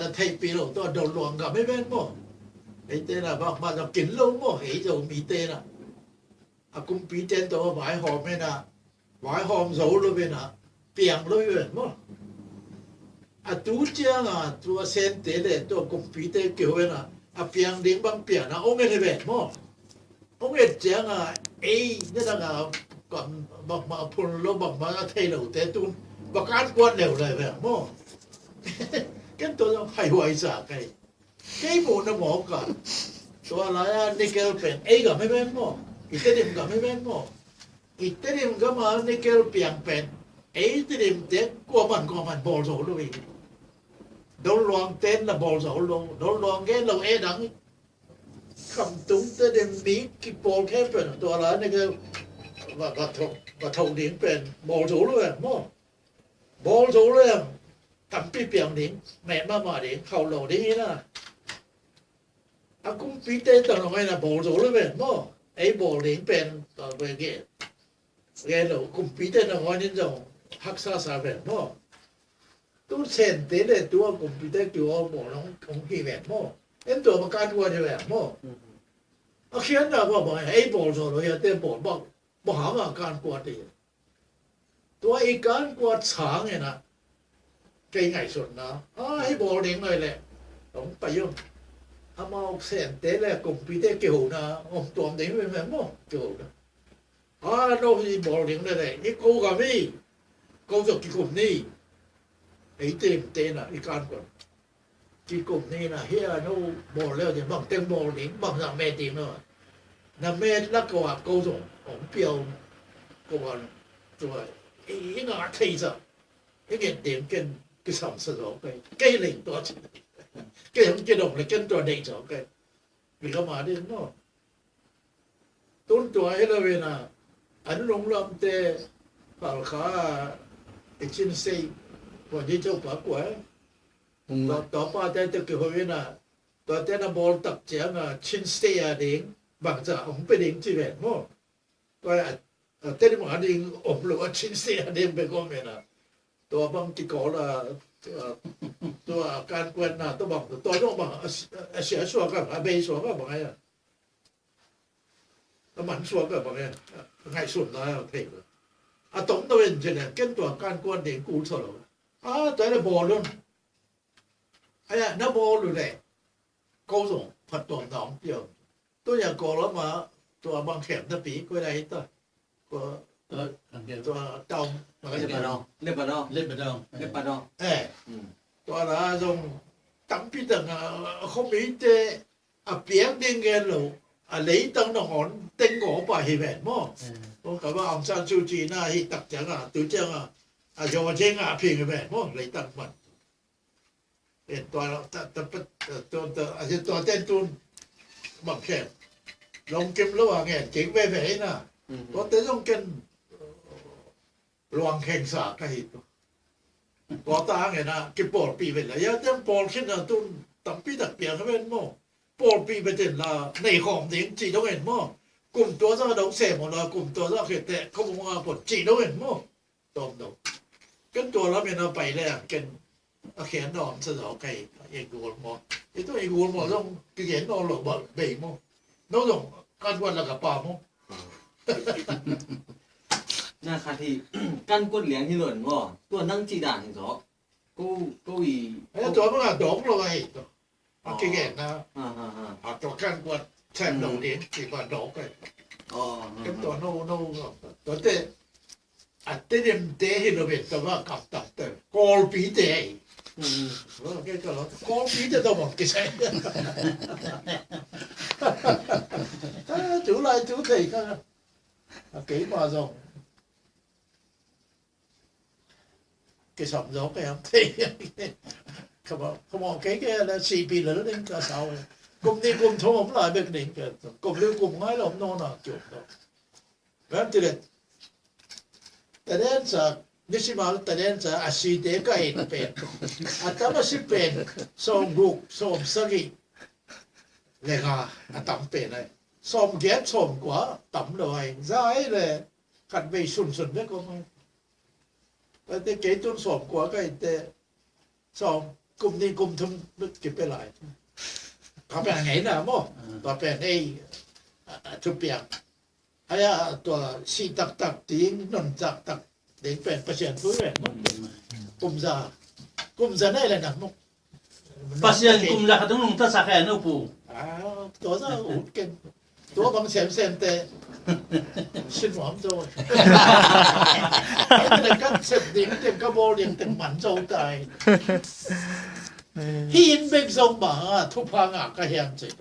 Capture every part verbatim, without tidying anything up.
a theihpih lo tawh Don Luang gam hi ven maw. Eite na bangmah zong kin lo maw, ei Zomite na. A kumpite tawh vaihawm hi na, vaihawm zo lo hi na, piang lo hi ven maw. A tu ciang a tua Sente le tua kumpite kiho hi na, a piang ding bang piang na ong en hi ven maw. Hong et ciang a, ei, na dang a, bangmah phun lo, bangmah a thei lo te tun, bang kan kuat leu lai ve maw. Ken tua zong haihuai sa kei. Kei muhna mawk a. Tua lai a nickel pen, ei gam hi ven maw. I Tedim gam hi ven maw. I Tedim gam a nickel piang pen, ei Tedim te kuaman kuaman bawl zo lo hi. Don Luang ten na bawl zo lo, Don Luang gen lo e dang. Khamtung Tedim mi kipawl khempeuh tua lai nickel va, va tho, va tho ding pen bawl zo lo em maw. Bawl zo lo em. Tampi piang ding, meh mahmah ding, khauh lo ding hi na. A kumpite tawh na ngoi na bawl zo lo em maw. Ei bawl ding pen, tua ve ge. Gen lo, kumpite na ngoi nin zong haksa sa ve maw. Tu Sente le tua kumpite kiho bawl hong, hong hi ve maw. En tua bang kan kuat hi ve maw. A khiatna bang bang, ei bawl zo lo hi a te bawl bang, bang hang a kan kuat hi. Tua i kan kuat sang hi na. Kei ngaihsutna. A, hih bawl ding ngai leh. Hong pai om. Amau Sente le kumpite kihona. Om tuam ding ve maw. Kihona. A, no hih bawl ding le le. Hih ko gam hi. Ko zong kikum ni. Ei Tedim te na. I kan kuat. Kikum ni na, hih a no bawl leu ding, bang teng bawl ding, bang zah met ding no. Na met la ko a ko zong, ong piau, ko a, tua, i, i ngah thei zah, i nget ding ken kisam sa zong kei, kei leng tua ci. Kei hong kidong le ken tua deih zong kei. Bika ma ding no. Tun tua hi lo in a, an lunglamte Halkha a i Chin State, tua ni Topa kua e. Tua, tua pate te kiho in a, tuate na bawl tak ciang a Chin State a ding, bangzah hong pia ding ci ven maw. Tua a, a Tedim a ding om lo a Chin State a ding bek om in a. Tua bang kikawl a, tua, tua kan kuan na, tua bang, tua zong bang, a, a sia suak a, a bei suak a bang a. A man suak a bang e, a ngaihsutna a thei lo. A tom no en ci le, ken tua kan kuan ding kul sa lo. A, tua le bawl un. Aya, na bawl uh le. Ko zong phattuamna hong pia un. Tu nia Kawlgam a, tua bang khem na pi, koi lai ta. Tua, tua taung. Lebanon. Lebanon. Lebanon. Lebanon. Eh. Tua la zong tampi tak a, a khomite a piak ding gen lo, a leitang nangawn teng gawp a hi ven maw. Kong ka ba Aung San Suu Kyi na hi tak ciang a, tu ciang a, a George nga phing hi ven maw, leitang man. En tua, ta, ta, ta, tua, tua, a hi tua ten tun bang khen. Lawng kim lo a ngen keng veve hi na. Tua te zong ken luang khengsa ka hi tua. Tua ta ngen a kipawlpih ve la. Ya ten pawl khin a tun tampi tak piang ven maw. Pawlpih ve ten la nei khawm ding ci dong en maw. Kum tua za dong sem maw la kum tua za khete ka vung a pawt ci dong en maw. Tawm dong. Ken tua lam en a pai le ang ken a khian na om sa zaw kai i gul maw. I tua i gul maw zong kigen nawn lo bal bei maw. No zong kan kuan la ka pa maw. Na khat hi kan kuan liang hi lo en maw. Tua nang ci dan hi zaw. Ko, ko i. Ai, tua bang a dawng lo ai. A kigen na. A tua kan kuan sem lo ding ci kuan dawng kai. Ken tua no, no, tua te. A Tedim te hi lo ven tawh a kam tam te. Kawlpi te hi. Kawlpi te tawh bang kisai. Tu lai tu thei ka. A keima zong kisam zong ka hiam thei. Ka mawh kei kei la sihpih lel ding ka sau. Kum nih kum thum om lai bek ding ka. Kum li kum ngai lo om nawn a kium lo. Ram ti le. Tadensa, nisimal tadensa a site ka in pen. A tam a si pen, sawm guk, sawm sagih. Le nga, a tam pen ai. Sawm giat, sawm kua, tam lo ai. Za ai le, khat vei sunsun vek om ai. Tate kei tun sawm kua ka in te, sawm, kum nih kum thum kipia lai. Ka pen ngeina maw? Tua pen ei, a, a thupiang. Ai a tua sih taktak ding, non taktak ding pen Pasian thu pen maw? Kum za, kum za nai le na maw? Pasian kum za khat hong nungta sak hen uh pu. Ah, tua za ut ken. Tua bang semsem te. Sin nuam zo. Ai te kan sep ding te, ka bawl ding te man zo tai. Hi in bek zong bang a thupha ngah ka hiam cih.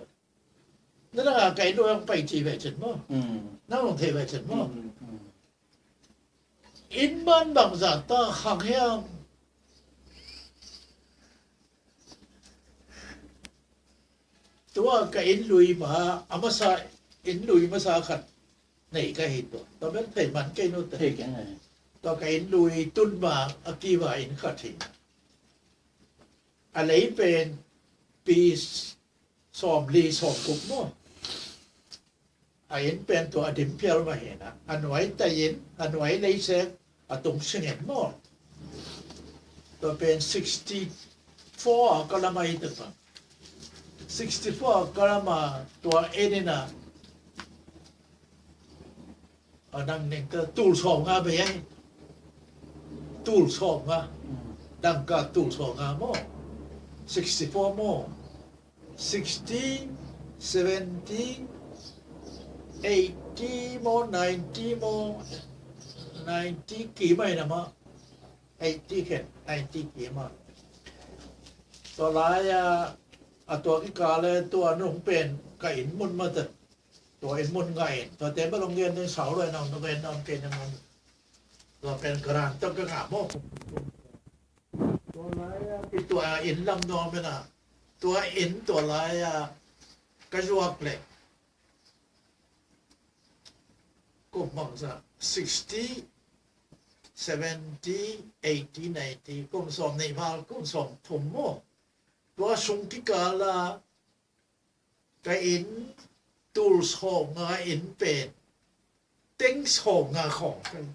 Na na ngah ka inn uh hong pai ci ve cin maw? Mm. Na hong thei ve cin maw? Mm, mm. Inn man bangzah ta khang hiam? Tua ka inn lui ma, a masa, inn lui masa khat nei ka hi tua. Tua bel thei man kei nu te. Thei kei ngai. Tua ka inn lui tun ma a kiva inn khat hi. A lei pen pi sawmli sawmguk maw? A inn pen tua a dim phial mah hi na. A nuai tai inn, a nuai leisek, a tung sing inn maw? Tua pen sixty four a ka lam a hi tak bang. Sixty four a ka lam a tua en in a, a dang neng ta tul sawmnga bei a hi. Tul sawmnga. Dangka tul sawmnga maw? Sixty four maw? Sixty, seventy, eighty maw, ninety maw, ninety kim a hi na maw, eighty khen, ninety kim a. Tua lai a, a tua kikal le tua nong pen ka inn mun mah ta. Tua inn mun ngah in, tua te bel hong gen ding sau lo in, hong gen hong gen ding hong. Tua pen grant tawh ka ngah maw. Tua lai a, i tua inn lam nuam in a, tua inn tua lai a, ka zuak leh. Kum bangzah, sixty, seventy, eighty, ninety, kum sawmnih val, kum sawmthum maw. Tua sung kikal a, ka inn tul sawmnga inn pen teng sawmnga khawng ka hi.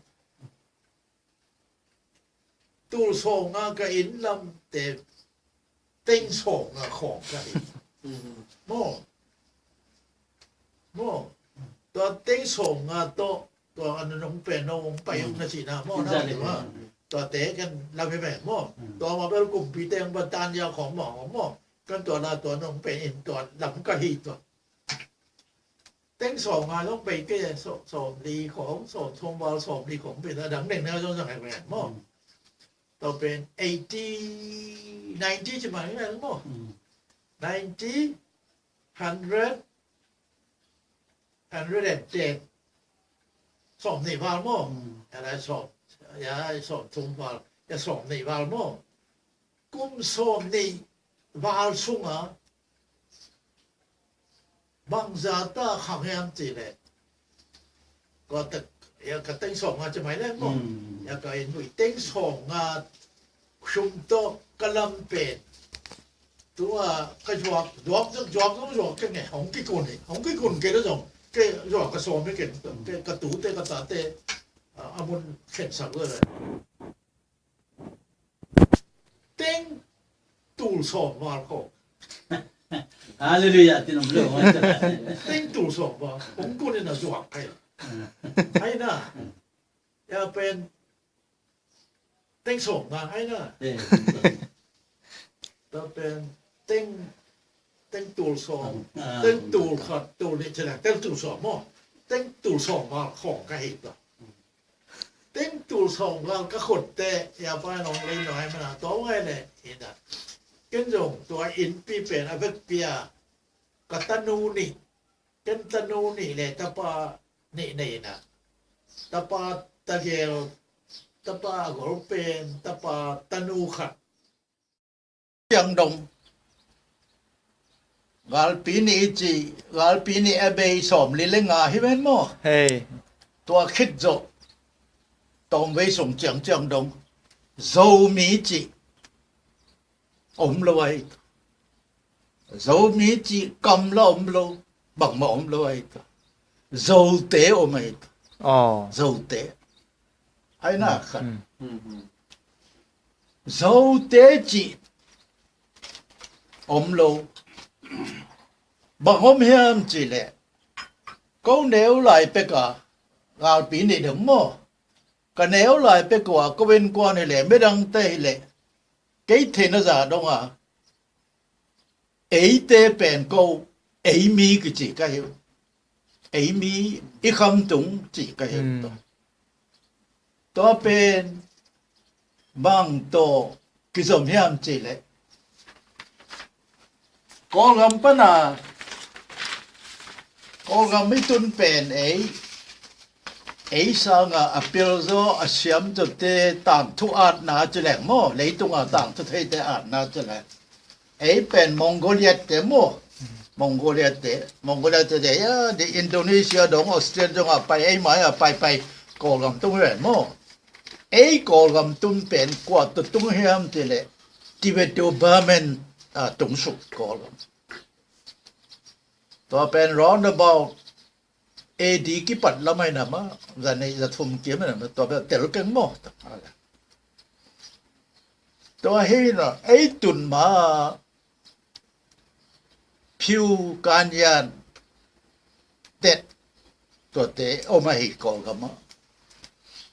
Tul sawmnga ka inn lam te teng sawmnga khawng ka hi. Maw? Maw? Tua teng sawmnga tawh tua a nunung pen no hong pai hong na cihna maw? Tua te kan lam hi pen maw? Tua mah bel kumpi teng ba tan ya khawng maw maw? Kan tua la tua nong pen in tua lam ka hi tua. Teng sawmnga zong bei kei, sawmli khawng, sawm, sawmval sawmli khawng bei, a dang neng na zong zang hai pen maw? Tua pen eighty, ninety ci mah hi maw? Ninety, hundred, hundred and ten. Sawmnih val maw? Ya lai sawm, ya sawmthum val, ya sawmnih val maw? Kum sawmnih val sunga bangzah ta khang hiam cih leh, ka teng sawmnga ci mai leng maw? Ya ka inn lui teng sawmnga sum tawh ka lam pen. Tua ka zuak, zuak, zuak, zuak, zuak kei nge, hong kikun hi, hong kikun kei la zong, kei zuak ka sawm hi kei, kei ka tute, ka tate, a, a mun khensak le. Teng tul sawm val khawng. Halleluiah, tin om lo. Teng tul sawm val, hong kun in a zuak kei. Ai na, ya pen, teng sawmnga ai na. Tua pen teng, teng tul sawm, teng tul khat, tul nih ci leng, teng tul sawm maw? Teng tul sawm val khawng ka hi tua. Teng tul sawm val ka khut te, ya pa nong lei nong ai mana, tua ngai le, hi na. Ken zong tua innpi pen a vekpi a, ka tanu nih, ken tanu nih le tapa nih nei na. Tapa tagel, tapa a golpen, tapa tanu khat. Ciang dong. Galpi nih i ci, galpi nih a bei sawmli le nga hi ven maw? Hei. Tua khit zawh. Tawmvei sung ciang ciang dong. Zomi ci. Om lo ai. Zomi ci kam la om lo. Bangmah om lo ai. Zote om ai. Zote. Ai na khat. Zote ci. om lo. Bang om hiam cih leh, ko neu lai pek a, galpi nih dong maw, ka neu lai pek uh a ko innkuan hi leh, midangte hi leh, kei theihna zah dong a, eite pen ko, ei mi kici ka hi uh. Ei mi, i khamtung ci ka hi uh. Hmm. Tua pen bang tawh kizom hiam cih leh, Kawlgam pan a, Kawlgam i tun pen ei, ei sanga a pilzaw a siamzawte tangthu atna ci leng maw, leitunga tangthu theite atna ci leng. Ei pen Mongolia te maw, Mongolia te, Mongolia te, te, ya, di Indonesia dong, Australia dong a pai, ei mai a pai pai, Kawlgam tung hi ven maw. Ei Kawlgam tun pen kua tawh tung hiam cih leh, Tibeto-Burman a tungsuk Kawlgam. Tua pen roundabout A D kipat lam ahi na mah, za nih za thum kim ahi na mah, tua pen tel keng maw. Tua hi na, ei tun ma Phiu, Kanyan, Tet, tuate om ahi Kawlgam ah.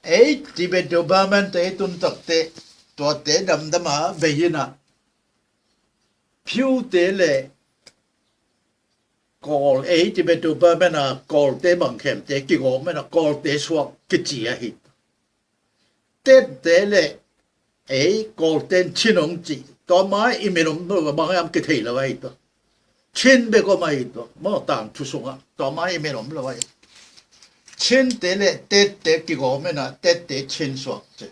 Ei Tibeto-Burman te ei tun takte, tuate damdam a bei hi na. Phiu te le Kawl, ei Tibeto-Burman a Kawlte bang khempeuh kigawm hi na, Kawlte suak kici ahi. Tet te le ei Kawlten Chin hong ci. Tua mai i min om lo, bang hiam kithei lo ahi tua. Chin bek om ahi tua. Maw, tangthu sungah tua mai i min om lo ahi. Chin te le Tet te kigawm hi na, Tet te Chin suak ci.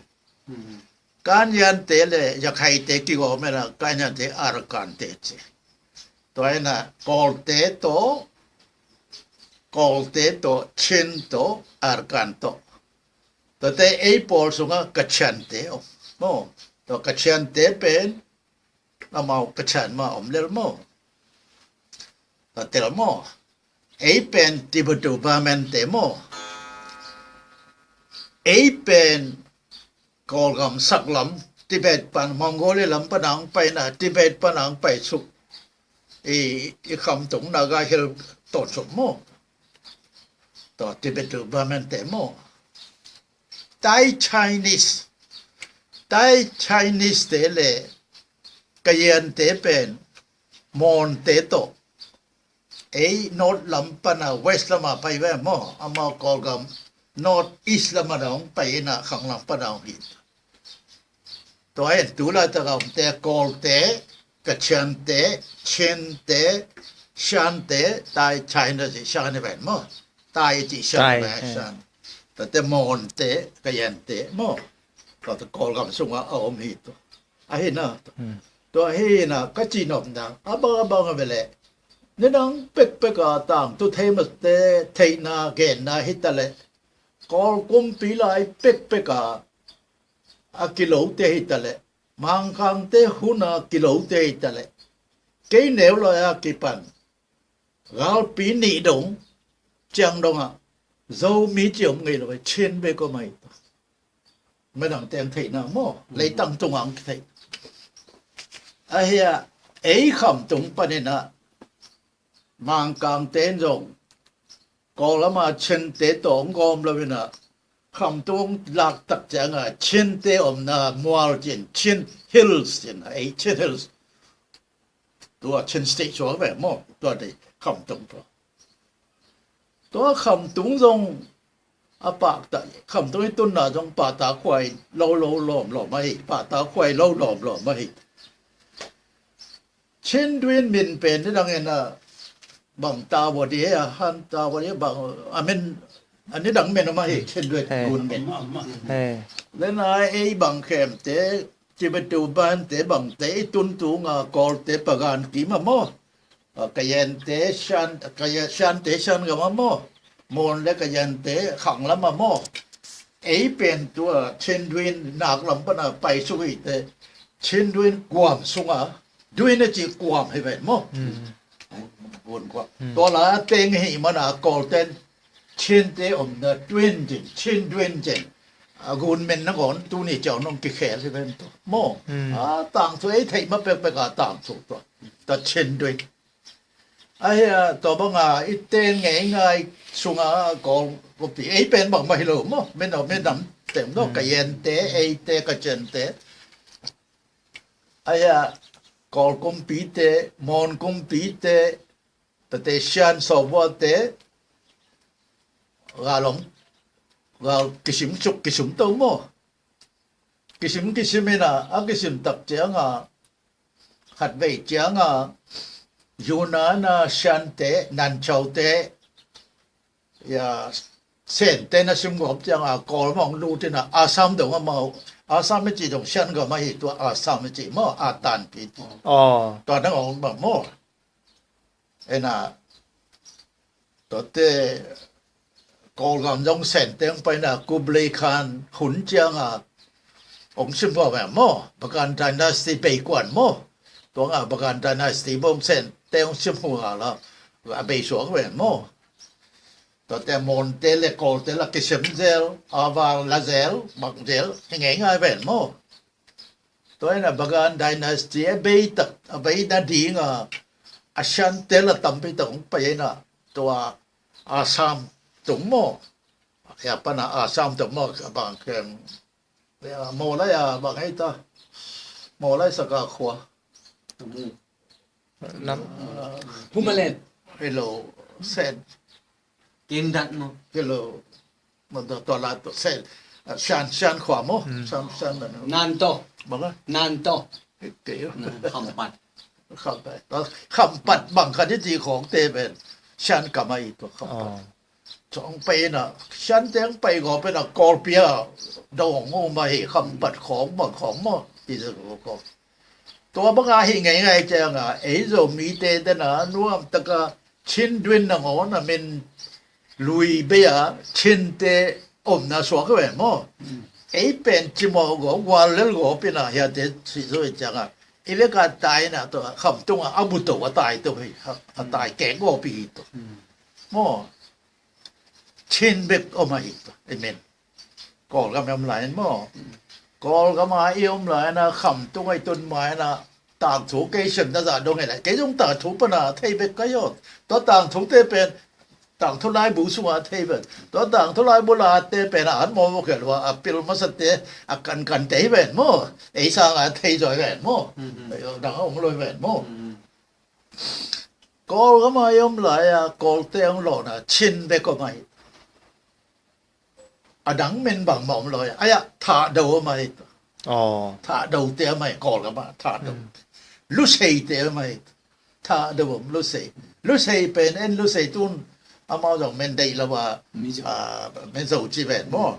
Kanyan te le Rakhine te kigawm hi na, Kanyan te Arakan te ci. Tua hi na, Kawlte tawh, Kawlte tawh, Chin tawh, Arakan tawh. Tuate ei pawl sungah Kachin te om maw. Tua Kachin te pen amau Kachin mah om lel maw. Tua tel maw. Ei pen Tibeto-Burman te maw. Ei pen Kawlgam saklam, Tibet pan, Mongolia lam pan ang pai na, Tibet pan ang pai suk. I, i khamtung Naga Hill tawnsuk maw. Tua Tibeto-Burman te maw. Thai Chinese, Thai Chinese te le Kayan te pen Mon te tawh. Ei north lam pan a west lam a pai ve maw, amau Kawlgam north east lam a dong pai hi na, khang lam pan a hong hi. Tua hi tu laitak a omte Kawlte, Kachin te, Chin te, Shan te, Thai China ci Shan hi ven maw. Thai ci Shan hi ven, Shan. Tuate Mon te, Kayan te maw. Tuate Kawlgam sungah a om hi tua. Ahi na. Tua hi na ka ci nopna a bang a bang a ve leh, nidang pekpek a tangthu thei mate theihna genna hi ta leh, Kawl kumpi lai pekpek a a kilote hi ta leh, Mangkangte hun a kilote hi ta leh, kei neu lai a kipan galpi nih dong ciang dong ah Zomi ci om ngei lo, Chin bek om ahi. Midang teng theihna maw, leitang tung ang thei. Ahi a, ei khamtung panin a Mangkangte in zong Kawl lam a Chinte tawh hong gawm lo in a, khamtung lak tak ciang a Chinte omna mual cin, Chin Hills cin, ei Chin Hills. Tua Chin State suak ve maw, tua dei khamtung tua. Tua khamtung zong a pakta, khamtung i tunna zong pahtak huai lo lo lawm lawm ahi, pahtak huai lo lawm lawm ahi. Chin Twin min pen nidang in a bang ta vua di a, han ta vua di a bang, a min, a nidang min om ahi, Chin Twin gun min. Lena ei bang khemte, Tibeto-Burman te bangte i tuntung a Kawlte pagan kim a maw. A Kayente Shan, Kaya-, Shante Shan gam a maw. Mon le Kayente khang lam a maw. Ei pen tua Chin Twin nak lam pan a pai suk hi te. Chin Twin kuam sung a. Twin a ci kuam hi ven maw. Tua la teng hi man a Kawlten Chinte omna Twin cin, Chin Twin cin. a gun men nangawn tuni ciang nong kikhel hi ven tua maw. A tangthu ei theih ma pekpek a tangthu tua, tua Chin Twin. Ahi a, tua banga i ten ngeingai sunga Kawl kumpi, ei pen bangmah hi lo maw, min aw, min nam tem lo, Kayente, eite, Kachente. Ahi a, Kawl kumpite, Mon kumpite, tate Shan Sawbuate, gal om, gal kisim suk, kisim to maw. Kisim kisim ina, a kisim tak cianga, khatvei cianga, Yunnan a Shante, Nanchaute, ya, Sente na sim gawp cianga, Kawl mong lut ina, Assam dong amau, Assam i ci dong Shan gam ahi tua, Assam i ci maw, a tanpi. Tua nang ong bang maw. Ena, tuate Kawlgam zong Sente hong paina Kublai Khan hun cianga hong sim hua ve maw, Bagan Dynasty bei kuan maw. Tuanga Bagan Dynasty bong Sente hong sim hua la, a bei suak ve maw. Tuate Monte le Kawlte la kisem zel, a val la zel, bang zel hi ngeingai ve maw. Tua ina Bagan Dynasty a bei tak, a bei nadinga, a Shante la tampi tak hong pai ina, tua Assam tung maw. Ya pana Assam tung maw, a bang kem, ya, Mawlai a bang hei ta, Mawlai saka khua. Nam. Humalet. Hello, Sen. Kindat maw. Hello. Maw tua la tua Sen. Shan, Shan khua maw. Shan, Shan na. Nanto. Bang a? Nanto. Kei. Khampat. Khampat. Khampat bang khat i ci khawng te pen Shan kam ahi tua Khampat. Cong pai na, Shan teng pai gawp ina Kawlpi a dong um ahi, Khampat khawng bang khawng maw. I ci khawng. Tua banga hi ngeingai cianga, ei Zomite tena nuam taka Chin Twin nangawn a min lui bei a Chinte omna suak ve maw. Ei pen cimawh gawp, guallel gawp ina hiate sihzui cianga, i veka tai na tua Khamtung a a buto a tai to hi, a tai kek gawp hi to maw. Chin bek om ahi to, amen. Kawlgam i om lai in maw. Kawlgam a i om lai na Khamtung a i tun mai na tangthu kei sem na zah dong e lai. Kei zong tangthu pana thei bek ka hi aw. Tua tangthu te pen, tangthu laibu sunga thei pen. Tua tangthu laibu la te pen a an maw maw kei lua, a pil masa te, a kankan te hi pen maw. Ei sanga thei zaw hi pen maw. Ei dang a ong loi pen maw. Kawlgam a i om lai a, Kawlte hong lawhna Chin bek om ahi. A dang min bangmah om lo ahi. Aia, Thahdo om ahi. Thahdo te om ahi, Kawlgam a Thahdo. Lusei te om ahi. Thahdo om, Lusei. Lusei pen en Lusei tun amau zong men deih lo a, Mizo ci ven maw.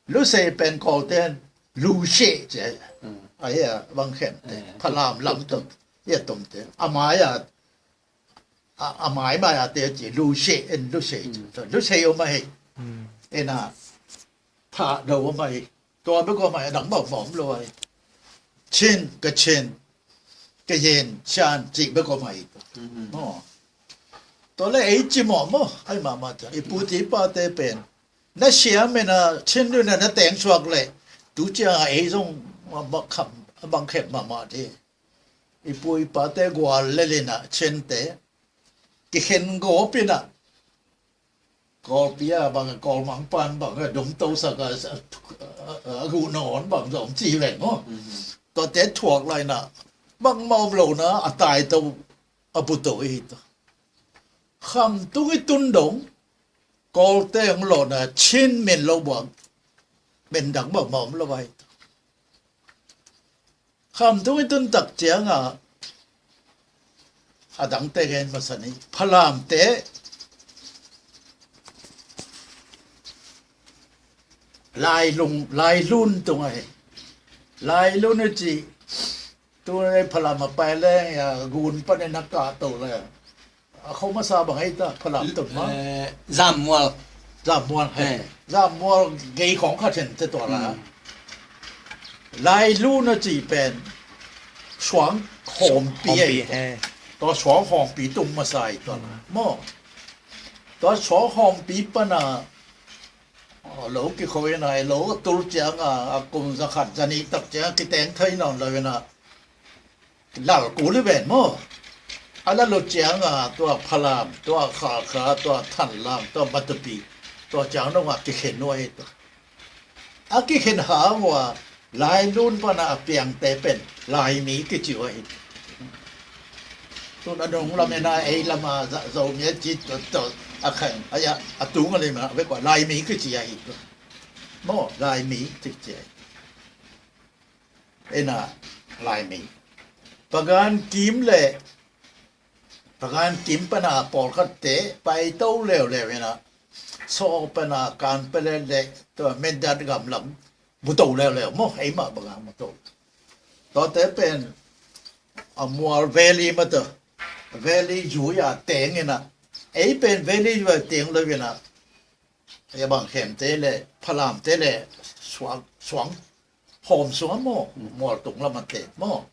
Lusei pen Kawlte en Lusei ci. Ahi a, bang khem te. Phalam lam tum. Ia tum te. A mai a, a, a maimai a te ci, Lusei, en Lusei ci. Lusei om ahi. Ena, Thahdo om ahi. Tua bek om ahi, a dang bangmah om lo ahi. Chin, Kachin, Kayin, Shan, ci bek om ahi. Tua le ei cimawh maw, ai mahmah ta. I pu i pate pen. Na siam ena, Chin Twin na na teng suak le. Tu cianga ei zong, a bang kham, a bang khem mahmah te. I pu i pate guallel ina Chinte kikhen gawp ina Kawlpi a bang, Kawlmangpa'n bang a dum to sak a, a guh nangawn bang zong ci leng aw. Tuate thuak lai na bangmah om lo na a tai to, a bu to i hi ta. Khamtung i tun dong Kawlte hong lawhna Chin min lo buang, min dang bangmah om lo a hi ta. Khamtung i tun tak cianga a dangte gen masa ni. Phalamte Lailung, Lailun tung ahi. Lailun i ci. Tu Phalam a pai leng a gun panin a kah to leng a kho masa bang ei ta, Phalam tun ma. Zammual. Zammual he. Zammual gei khawng khat hen te tua la. Lailun a ci pen suang hawmpi ei. Tua suang hawmpi tung masa ei tua la maw. Tua suang hawmpi pana A lo kikho in a, a lo a tul ciang a, a kum za khat za nih tak ciang a kiteng thei nawn lo in a, lal kul hi ven maw. A lal uh ciang a, tua Falam, tua Hakha, tua Thanlam, tua Matupi, tua ciang dong a kikhen uh ahi tua. A kikhen hang ua, Lailun pan a a piangte pen Laimi kici uh ahi. Tun a nung lam in a, ei lam a Zomi a ci tua, tua a khang a, a tung a lim a, a vek ua Laimi kici ahi tua. Maw, Laimi kici ahi. Ina, Laimi. Pagan kim le, Pagan kim pan a pawlkhatte paito leuleu ina, Saw pan a Kanpetlet le, tua Mindat gam lam muto leuleu maw, eimah bang a muto. Tuate pen a mual valley mah tawh, valley zui a teng ina, ei pen valley zui a teng lo ina, ei a bang khemte le, Falamte le, suang, suang hawm suang maw, mual tung lam a te maw.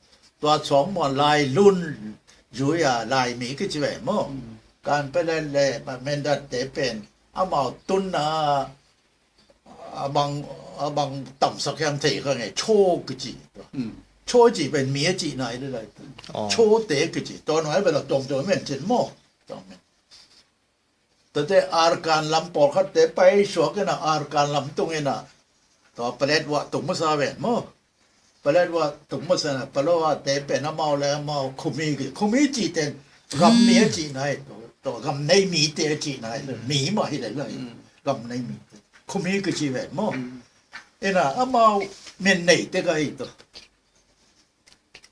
Tua suang mual Lailun zui a Laimi kici ve maw. Kanpetlet le Mindatte pen amau tunna a bang, a bang tamsak hiam thei kha ngei, Chaw kici. Chaw ci pen mi a ci nai le lai. Chawte kici. Tua nuai bel a tuamtuam men cin maw. Tuate Arakan lam pawlkhatte pai suak ina, Arakan lam tung ina, tua Paletwa tung masa ven maw. Paletwa tung masa ina, Paletwate pen amau le amau Khumi ki, Khumi ci ten gam mi a ci nai, tua gam nei mite a ci nai, mi mah hi le lai, gam nei mite. Khumi kici ven maw. Ina amau min neite ka hi tua.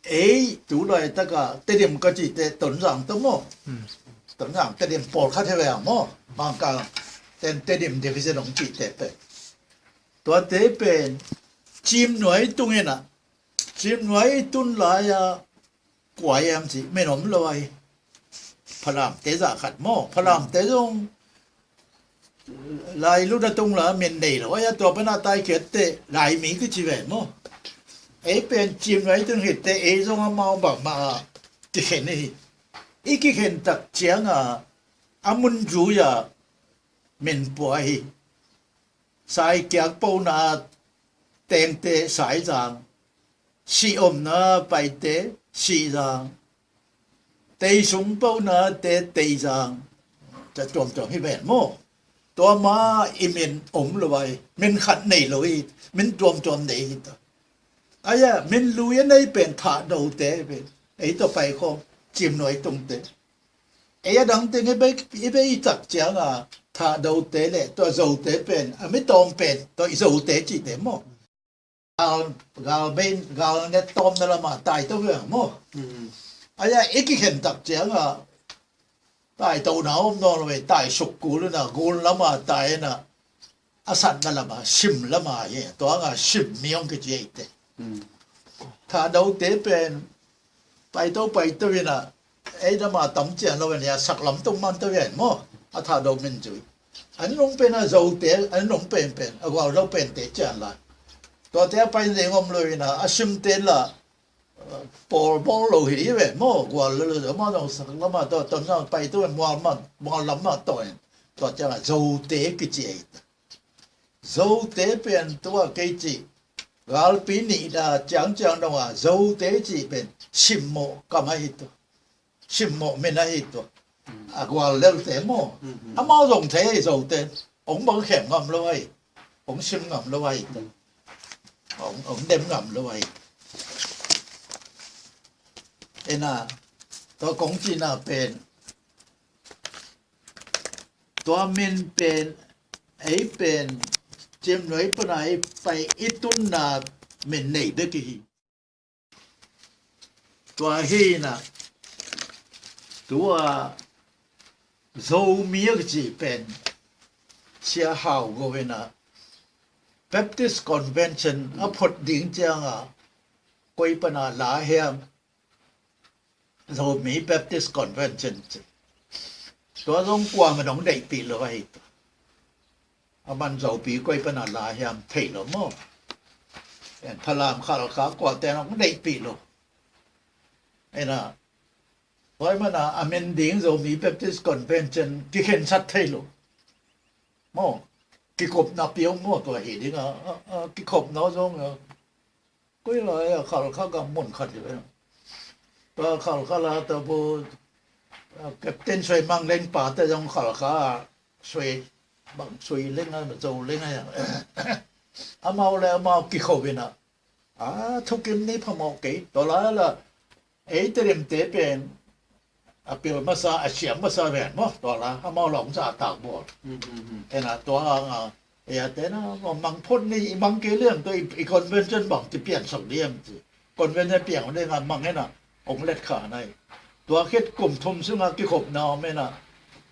Ei, tu laitaka Tedim ka cihte Tonzang tawh maw? Tonzang Tedim pawlkhat hi ve a maw? Mangkang ten Tedim division hong cihte pen. Tuate pen Cimnuai tung ina, Cimnuai tun lai-a kua hiam cih min om lo ahi. Falamte zah khat maw? Falamte zong Lailun a tung la min nei lo. Ai a tua pan a taikhiatte Laimi kici ve maw? Ei pen Cimnuai tung hitte ei zong amau bangmah a kikhen hi. I kikhen tak ciang a, a mun zui a min pua hi. Saikiak pona tengte Saizang, Sih omna paite Sihzang, Teisung ponate Teizang, ca tuamtuam hi ven maw. Tua ma i min om lo ai, min khat nei lo hi, min tuamtuam nei hi ta. Ai a, min lui a nei pen Thahdote hi pen, ei tua pai khawng Cimnuai tungte. Ei a dang teng i bei, i bei i tak ciang a, Thahdote le tua Zote pen a mi tawm pen tua i Zote cihte maw? Gal, gal bei, gal net tawmna lamah tai to ve maw? Ai a i kikhen tak ciang a, tai to na om nawn lo ve, tai suk kul na, gul lamah tai na, a satna lamah, Sim lamah hi, tua nga Sim mi hong kici ei te. Thahdote pen paito paito ina, ei dama tam cian lo ina, sak lam tung man to ven maw? A Thahdo min zui. An nung pen a Zote, an nung pen pen a gual lo pente cian la. Tuate a pai zeng om lo ina, a Simte la, pawl bawl lo hi ve maw? Gual lo lo, amau zong sak lamah tua tam zong paito mual lamah, mual lamah to in. Tua ciang a Zote kici ei ta. Zote pen tua kei ci, galpi nih da ciangciang dong a Zote ci pen Simmawh kam ahi tua. Simmawh min ahi tua. A gual lelte maw? Amau zong thei ahi Zote. Ong bang khem ngam lo ahi. Ong sim ngam lo ahi tua. Ong, ong dem ngam lo ahi. Ena, tua kong cina pen tua min pen, ei pen, Cimnuai pana ei pai i tunna min nei bek i hi. Tua hi na, tua Zomi a kici pen, Sia Hau Go ina, Baptist Convention a phot ding cianga, koi pana la hiam, Zomi Baptist Convention ci. Tua zong kuamah dong deihpih lo ahi tua. A man Zomi koi pana la hiam thei lo maw? En Falam Khalkha kuate dong deihpih lo. Ena, koi mana a min ding Zomi Baptist Convention kikhensat thei lo. Maw? kikhopna piau maw, tua hi ding a, a, a, kikhopna zong a, koi lai a Khalkha gam mun khat hi ve. Tua Khalkha la ta bu, a, Captain Suai Mang Leng pa te zong Khalkha a, Suai, bang Suai Leng a, Zo Leng a, amau le amau kikhop in a, a, thukim ni phamawh kei, tua la la, ei Tedim te pen a pil masa, a siam masa ven maw, tua la amau long sa tak bawl. Ena tua hang a, ei a te na, mang phot ni, i mang kei liam tua i, i convention bang ti pian sok liam ti. Convention piang le nga mang ena, ong let kha nai. Tua khit kum thum sunga kikhopna om ena,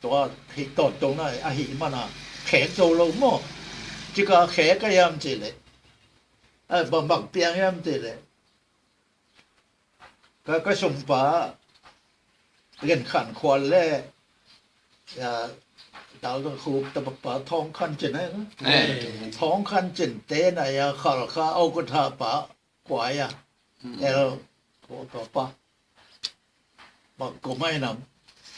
tua hi ton tong nai, a hi mana, khek zo lo maw. Cika khek a yam ti le. A, bang bang piang yam ti le. Ka, ka sungpa, Gen Khan Khual le, ya, Dal Dal Khuk, ta pa, pa Thawng Khan Cin ai na. Eh. Thawng Khan Cin te na ya Khalkha au ka tha pa, kua ya. El, ko, ko pa. Bang ko mai nam.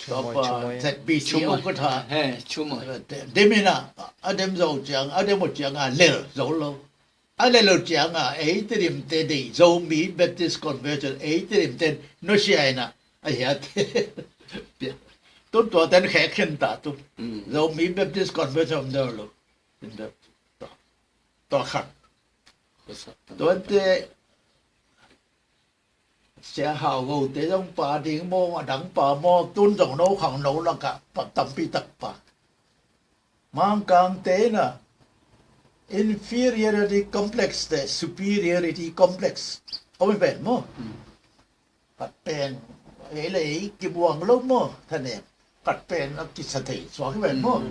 Tua pa Z B C au ka tha. He, Chumoi. Te, dem ina, a dem zo ciang, a dem mo ciang a lel, zo lo. A lel lo ciang a, ei Tedim te dei, Zomi Baptist Convention, ei Tedim te no sia ina, a hia te. Tun tua ten khek khin ta tu. Zomi Baptist Convention om deuh lo. Tua, tua khat. Tua te, Sia Hau Go te zong pa ding maw, a dang pa maw, tun zong no khang no laka, pa tampi tak pa. Mangkang te na, inferiority complex te, superiority complex. Om hi pen maw. Khat pen, ei le ei kibuang lo maw, thanem. Khat pen a kisa thei suak hi pen maw.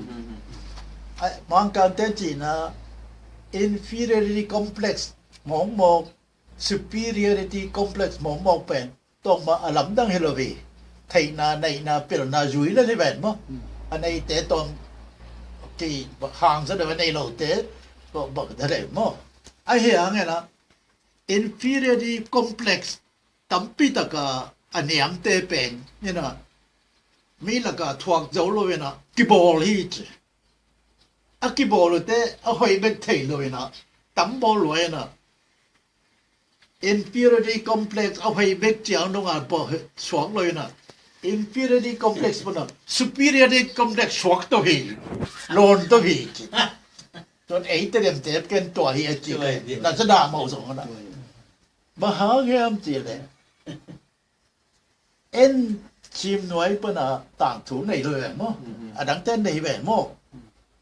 Ai, Mangkang te cina, inferiority complex mawkmawk, superiority complex mawkmawk pen tawngma a lamdang hi lo hi. Theihna, neihna, pilna zui le hi ven maw. A neite tawng ki hangsa deuh a nei lote tawng bang ta le maw. A hi hang ena, inferiority complex tampi taka a niamte pen ena, mi laka thuak zo lo ena kibawl hi ci. A kibawl te a hoih bek thei lo ena, tam bawl lo ena, inferiority complex a hoih bek ciang dong a bawl suak lo ina, inferiority complex pana superiority complex suak to hi, lawn to hi ci. Tuan ei Tedim te ken tua hi a ci. Tua hi. Na sa da mau zong na. Bang hang hiam ci le, en Cim Nuai pana tangthu nei lo ve maw. A dang ten nei ve maw.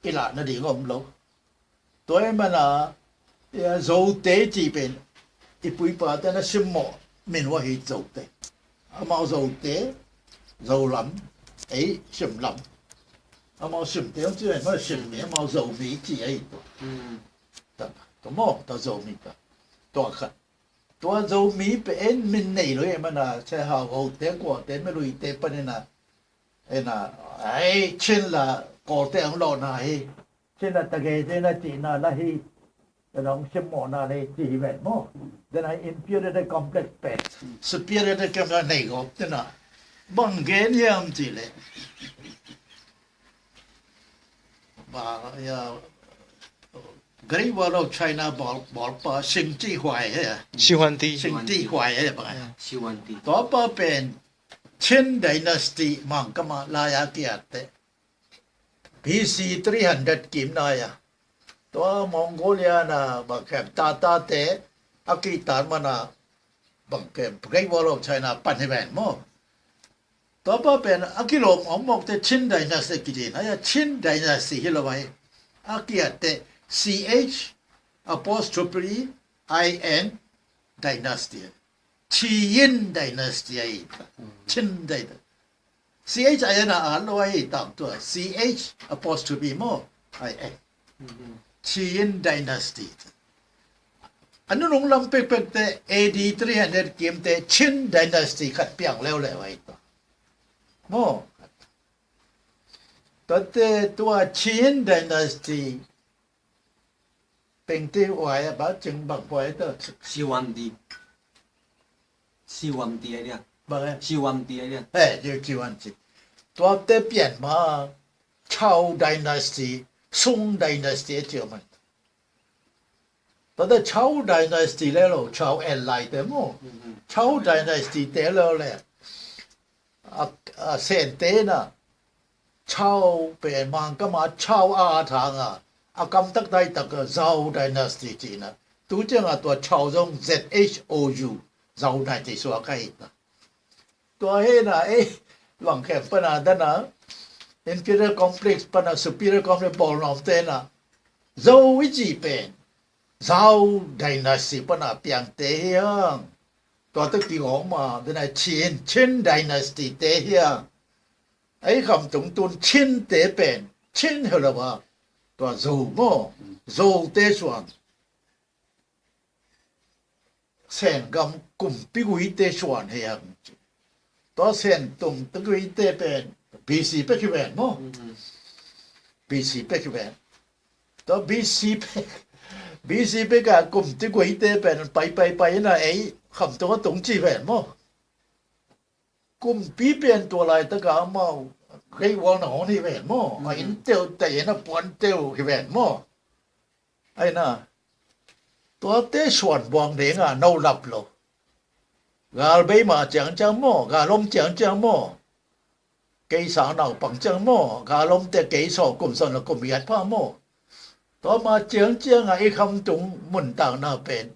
I lah na ding om lo. Tua ahih mana, ya, Zote cih pen i pu i pate na simmawh min uh ahi Zote. Amau Zote, Zolam, ei, Simlam. Amau Simte hong ci pen, amau Simte, amau Zomi ci ahi tua. Ta, tua maw, tua Zomi ta. Tua khat. Tua Zomi pen min nei lo ahih mana, Sia Hau Gote, kuate, Meluite panin a, ena, ai, Chin la, Kawlte ang lo na hi. Chin a tagay te na cihna la hi, te nong simmawhna le ci hi ven maw. Te na inferiority complex pen, superiority complex nei gawp te na. Bang gen hiam ci le. Ba, ya, Great Wall of China bawl, bawlpa Sing Ci Huai he. Shi Huan Ti. Sing Ci Huai he ba. Shi Huan Ti. Tua pa pen Qin Dynasty Mangkam a lai a kiat te. B C three hundred kim nai a. Tua Mongolia na bang kem Tatar te a kitan mana bang kem Great Wall of China pan hi ven maw. Tua pa pen a kilawm awk mawk te Qin Dynasty kici na ya, Qin Dynasty hi lo vai. A kiat te C H apostrophe I N Dynasty. Qin Dynasty ahi. Qin Dynasty. C H I N a an lo ahi tam tua. C H apostrophe maw. I N. Qin Dynasty. A nunung lam pekpek te A D three hundred kim te Qin Dynasty khat piang leuleu ahi tua. Maw. Tua te tua Qin Dynasty pengte huai a ba cing bang huai ta. Shi Huan Ti. Shi Huan Ti ahi dia. Bang e? Shi Huan Ti ahi dia. Eh, Shi Huan Ti. Tua te pian ma Zhou Dynasty, Sung dynasty a ci om. Tua te Chao dynasty le lo, Chao en lai te maw. Chao dynasty te lo le. A, a Sente na Chao pen Mangkam a Chao a thang a, a kam tak dai tak a Zhao dynasty ci na. Tu ciang a tua Chao zong Z H O U, Zhao dynasty suak a hi ta. Tua hi na, eh, Bangkhem pana dana inferior complex pana superior complex bawl nuam te na, Zo i ci pen Zhao dynasty pana piang te hi hang. Tua te kigawng ma dana Chin, Chin dynasty te hi hang. Ei Khamtung tun Chin te pen Chin hi lo a, tua Zo maw, Zo te suan. Sengam kumpi guite suan hi hang. Tua Sengam kumpi guite pen B C pek hi ven maw? B C pek hi ven. Tua B C pek, B C pek a kumpi guite pen pai pai pai na ei Khamtung a tung ci ven maw? Kumpi pen tua laitak a amau Great Wall na hong hi ven maw? A inn teu te inn a puan teu hi ven maw? Ai na, tuate suan buang ding a no lap lo. Gal bei ma ciangciang maw, gal om ciangciang maw, kei sang naupang ciang maw, gal om te kei sawm kum sawm le kum giat pha maw. Tua ma ciangciang a i Khamtung mun tang na pen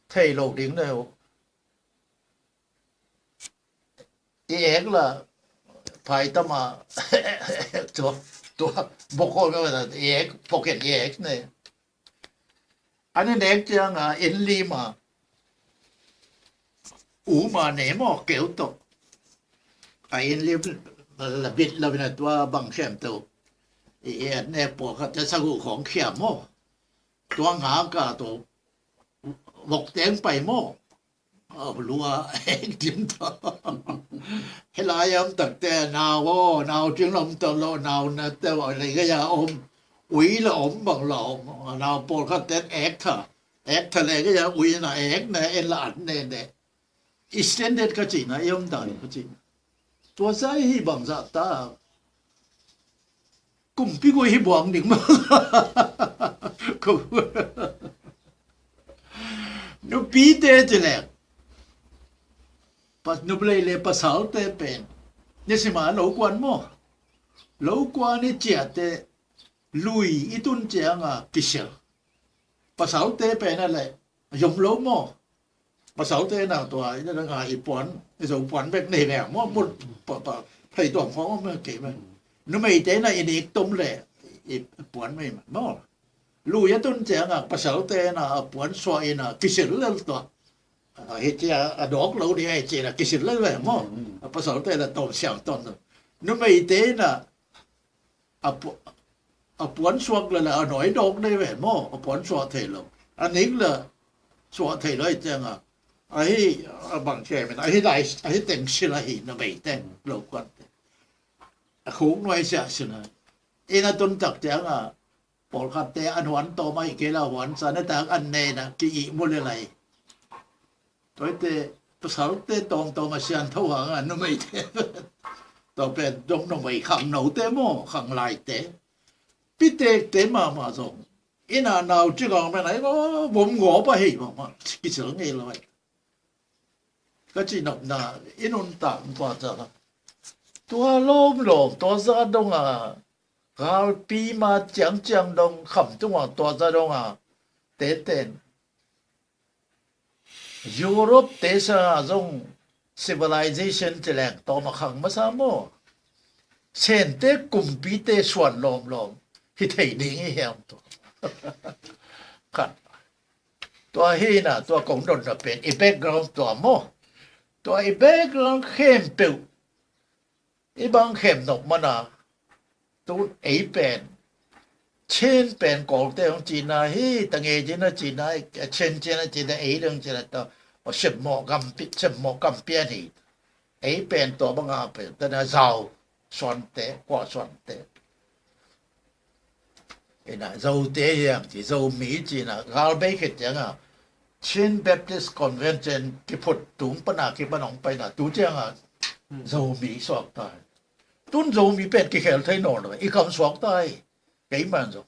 thei lo ding le uh. I ek la phai tama tua, tua bokol ka bata i ek, pocket i ek ne. Ani nek ciang a inn lim a u ma ne maw keu tok. A inn lim la bit la bina tua Bangkhem teu. I et ne pawlkhat te sagu khong khiam maw. Tua nga ka to vok teng pai maw. Au lua ek dim ta. Helai om tak te nau o, nau ting lom to lo, nau na te o le ga ya om. Ui la om bang la om. Nau pawlkhat ten ek tha. Ek tha le ga ya ui na ek na en la at ne ne. I standard ka ci na, i om dan ka ci na. Tua zai hi bang za ta. Kumpi gui hi buang ding maw. Ko. Nupi te ci lek. Pas nuplei le pasal te pen. Ni sima lo kuan maw. Lo kuan i cia te lui i tun ciang a kisel. Pasal te pen a le. Yom lo maw. Pasal te na tua i na nga i puan, i zo puan bek nei ve maw, mut pa, pa, thei tuam khong om kei me. Numei te na i nik tom le i puan mei maw. Lui a tun ciang a pasal te na a puan sua i na kisil lel tua. A hi cia a dawk lo ni a hi cia na kisil lel ve maw. A pasal te na tom siang ton. Numei te na a pu-, a puan suak le le a noi dawk nei ve maw, a puan suak thei lo. A nik le suak thei lo i ciang a. A hi a bang khe men, a hi lai, a hi teng sil a hi na bei teng lo kuan te. A khuk nuai sia sin a. I na tun tak ciang a, pawlkhat te an huan tawm a hi kei la huan sa na tak an nei na ki i mu le lai. Tua hi te pasal te tawmtawm a sian tho hang a numei te. Tua pen dong numei khang no te maw, khang lai te. Pitek te mahmah zong. Ina nau ci gang men ai maw, vom ngawp a hei mahmah. Kisil ngei lo ai. Ka ci nopna, i nuntak pa ca. Tua lawmlawm, tua za dong a. Galpi ma ciangciang dong, kham tung a tua za dong a. Teten. Europe te sa zong civilization ci leng tawm a khang masa maw. Sente kumpite suan lawmlawm hi thei ding i hiam tua. Khat. Tua hi na, tua kong donna pen i background tua maw. Tua i background khempeuh i bang khem nop mana. Tu ei pen Chin pen Kawlte hong cina hi, ta ngei cina cina, Chin cina cina, ei dong cina ta, o sem mawh gam pi, sem mawh gam pian hi. Ei pen tua banga pen ta na Zau suante, kua suante. Ina Zote hiang ci, Zomi cina, gal bei khit cianga Chin Baptist Convention kiphut tung pana kipan hong paina tu cianga Zomi suak ta. Tun Zomi pen kikhel thei nawn lo, i kam suak ta hi. Kei man zong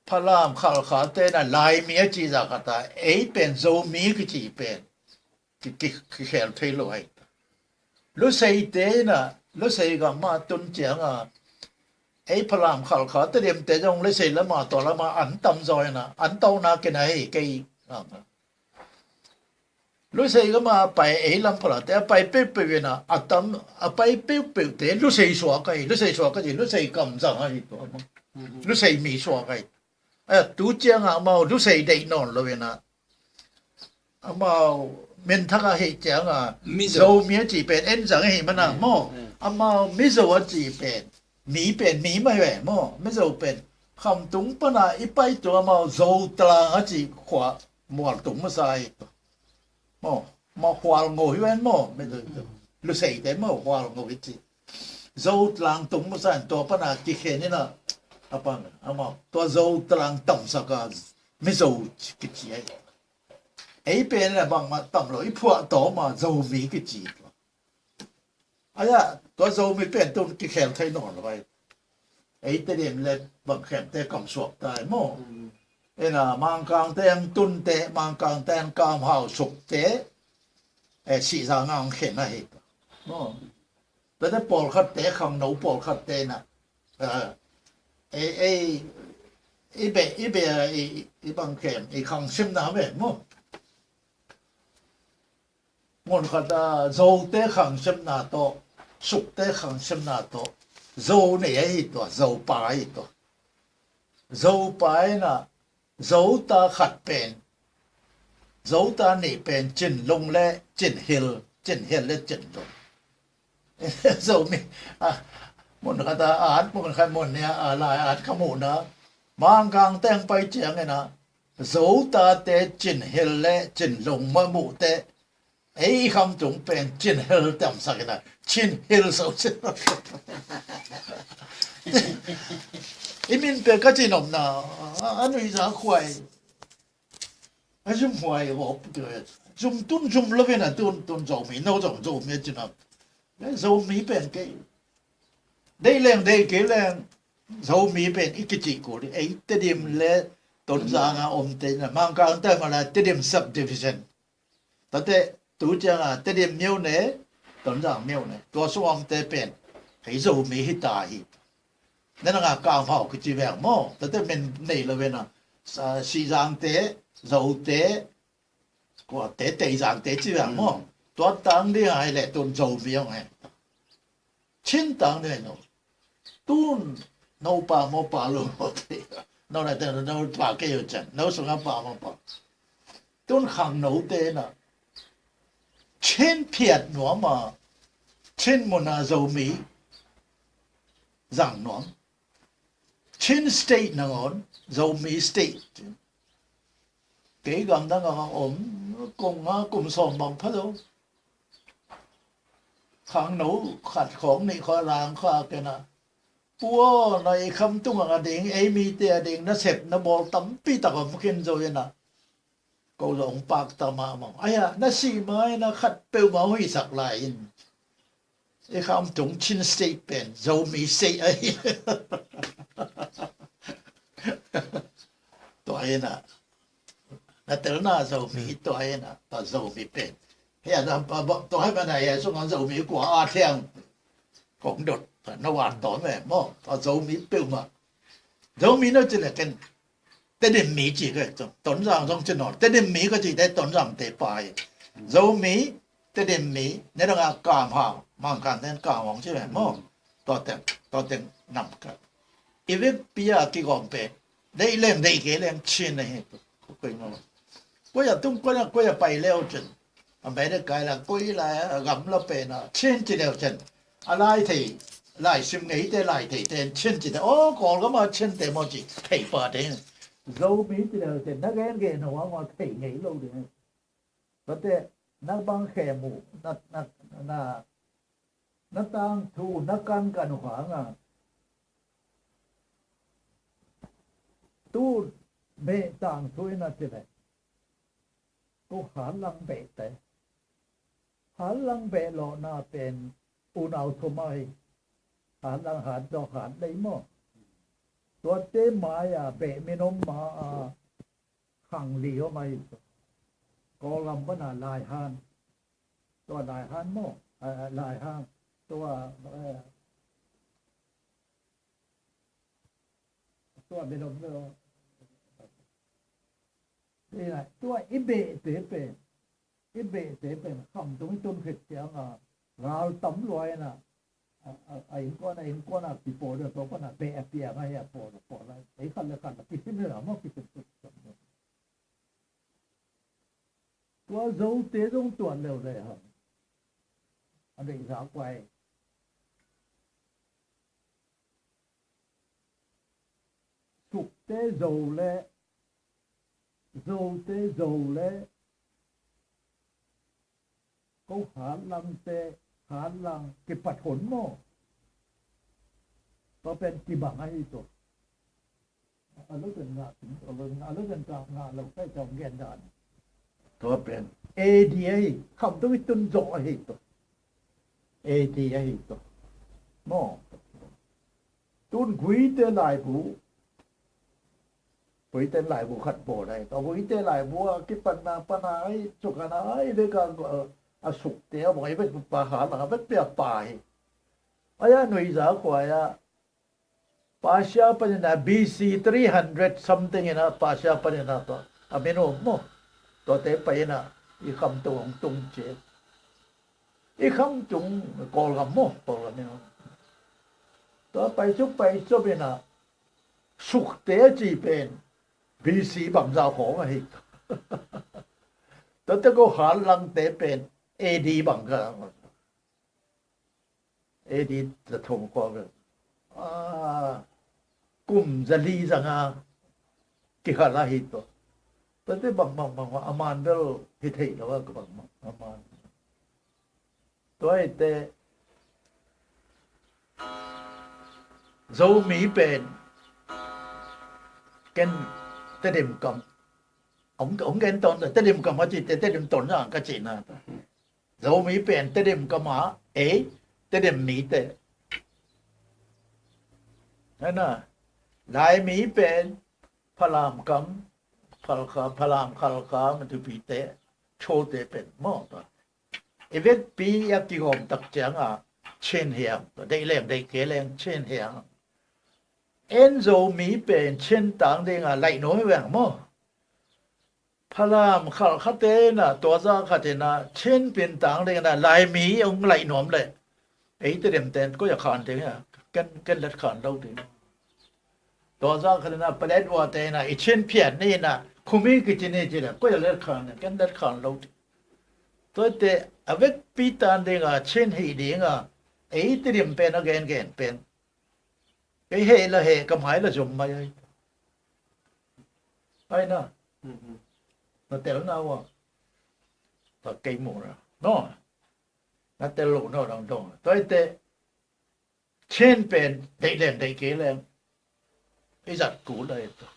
Falam Khalkha te na Laimi a ci zah khat a, ei pen Zomi kici pen ki, ki, kikhel thei lo ahi. Lusei te na, Lusei gam a tun ciang a, ei Falam Khalkha Tedim te zong Lusei lam a, tua lam a an tam zaw hi na, an tawh na kei na hi kei. Lusei gam a pai ei lam phalate a pai peuhpeuh in a, a tam a pai peuhpeuh te Lusei suak ahi, Lusei suak ahi, Lusei kam zang ahi tua maw. Lusei mi suak ahi. A tu ciang a amau Lusei deih nawn lo in a, amau min thak a hih ciang a Mizo. Zomi a ci pen en zang ahi man a maw. Amau Mizo a ci pen mi pen mi mah hi ve maw. Mizo pen Khamtung pan a i pai tung amau Zotlang a ci khua mual tung masa ahi. Maw, maw Khualngo hi ven maw, Lusei te maw Khualngo hi ci. Zotlang tung masa in tua pan a kikhen in a, a pan a maw tua Zotlang tamsak a Mizo kici ahi. Ei pen in a bangmah tam lo, i phuah tawm a Zomi kici. Ahi a, tua Zomi pen tun kikhel thei nawn lo ahi. Ei Tedim le Bangkhem te kam suak ta hi maw. Ena Mangkang te ang tun te, Mangkang te ang Kam Hau Suk te, eh, Sihzang ang khen ahi maw. Tate pawlkhat te, khangno pawlkhat te na, eh, ei, ei, i be, i be, i, i Bangkhem i khangsimna ve maw. Mun khat a Zote khangsemna tawh, Sukte khangsemna tawh, Zo nei ahi tua, Zopa ahi tua. Zopa in a, Zota khat pen, Zota nih pen Cinlung le Cinhil, Cinhil le Cinlung. Zomi, a, mun khat a at, mun khat mun nih a, a lai at ka muhna, Mangkang teng pai ciangin a, Zotate Cinhil le Cinlung mah muhte, ei Khamtung pen Cinhil tamsak in a, Cinhil so Cin. I min pen ka ci nopna, a, a nuihza khuai. A zum huai hop, zum tun zum lo in a tun, tun Zomi, no zong Zomi a ci na. Zomi pen kei. Deih leng, deih kei leng, Zomi pen i kici kul, ei Tedim le Tonzang a omte na, Mangkang te mah la Tedim subdivision. Tate tu ciang a Tedim myone, Tonzang myone. Tua sung omte pen ei Zomi hi ta hi. Nana nga Kam Hau kici veng maw. Tate min nei lo ve na. Sa, Sihzangte, Zote, kuate, Teizangte ci veng maw. Tua tang ding a hi le tun Zomi ong he. Chin tang ding no. Tun no pa maw pa lo maw te. No na te no pa kei yo chan. No sunga pa maw pa. Tun khangnote na. Chin phiat nuam a. Chin mun a Zomi zang nuam. Chin State nangawn, Zomi State. Kei gamdang a om, kong nga kum sawm bang pha lo. Khangno khat khawng nih khawng lang khawng a ken a. Pu aw, na i Khamtung a ding, ei mite a ding, na sep, na bawl tampi tak om khin zo in a. Ko zong pak ta mahmah. Aia, na sih ma in a khat peuhmah huihsak lai in. I Khamtung Chin State pen Zomi State ahi. Tua in a, na telna Zomi tua in a, tua Zomi pen. Hia, tua hi mana hia, sung ang Zomi kua a thiang. Kong dot, na wan tawm e maw. Tua Zomi peuhmah. Zomi no ci le ken Tedim mi ci ka, Tonzang zong ci nawn. Tedim mi ka cite Tonzangte pai. Zomi, Tedim mi, ne dang a Kam Hau, Mangkang ten Kam Hau ci ve maw. Tua teng, tua teng nam ka. I vekpi a kigawm pen, deih leng, deih kei leng Chin ahi. Koi maw. Koi a tung, koi a, koi a pai leu cin. A mei de kai la, koi la, a gam la pen a, Chin ci leu cin. A lai thei, lai sim ngeite, lai theite, Chin ci te, o, Kawlgam a Chinte maw ci, thei pate. Zomi ci leu cin, na gen gen hua maw thei ngei lo de. Tate, na bang khe mu, na, na, na, na tangthu, na kankan hua nga. Tu, meh tangthu in a ci le. Tu Hanlang beh te. Hanlang beh lawhna pen unau thum ahi. Hanlang, Handaw, Hanlei maw. Tuate mai-a beh min om ma-a khang li om ahi. Kawlgam pana Laihan. Tua Laihan maw? A, a, Laihan. Tua, eh, tua min om lo. Tua i behte pen, i behte pen khamtung i tun khit cianga gal tam lua ina, a, a, a innkuan, a innkuan a kipawl deuh tawh pana beh a piang ahi a pawl, a pawl a, ei khat le khat a kisim le a maw kisim tuk. Tua Zote zong tuan leuleu hang. A deih zak uai. Sukte Zo le, Zote Zo le, ko Hatlang te, Hatlang kipat hon maw? Tua pen kibang ahi tua. A lo pen ngah, a lo pen ngah lo kai tawh gen dan. Tua pen A D ahi, khamtung i tun zawh ahi tua. A D ahi tua. Maw? Tun Guite laibu. Guite laibu khat bawl ahi. Tua Guite laibu a kipatna pana ahi, sukana ahi, vek a, a Sukte a bawl ahi, vek pa Hatlang a vek pia pa ahi. Ahi a nuiza khuai a Persia panin a B C three hundred something in a Persia panin a tua a min um maw? Tuate pai in a i khamtung hong tung ci. I khamtung Kawlgam maw? Kawlgam in a. Tua pai suk pai suk in a Sukte a ci pen B C bangzah khawng ahi. Tuate ko Hatlangte pen A D bangzah. A D za thum khawng. Ah, kum za li za nga kikhat a hi tua. Tuate bang bang bang a man bel hi thei lo a ka bang bang a man. Tua hi te Zomi pen ken Tedim kam. Ong, ong gen ton Tedim kam a ci te Tedim ton a ka ci na. Zomi pen Tedim kam a, ei, Tedim mite. Hena, Laimi pen Falam kam, Khalkha, Falam, Khalkha, Matupi te, Chote pen maw ta. I vekpi a kigawm tak ciang a Chin hiang, deih leng, deih kei leng Chin hiang. En Zomi pen Chin tang ding a laih nuam hi veng maw. Falam Khalkha te na, tua za khat in a, Chin pin tang ding na, Laimi ong laih nuam le. Ei Tedim ten, koi a khan ding a, ken, ken let khan lo ding. Tua za khat in a, Paletwa te na, i Chin phiat ni na, Khumi kici ni ci le, koi a let khan ding, ken let khan lo ding. Tua te, a vekpi tan ding a, Chin hi ding a, ei Tedim pen a gen gen pen. Kei heh la heh, ka mai la zom mai ai. Ai na. Mhm. Na tel na ua. Ta kei mu na. No. Na tel lo no dang dong. Tua i te. Chin pen, deih leng, deih kei leng. I zat kul ai ta.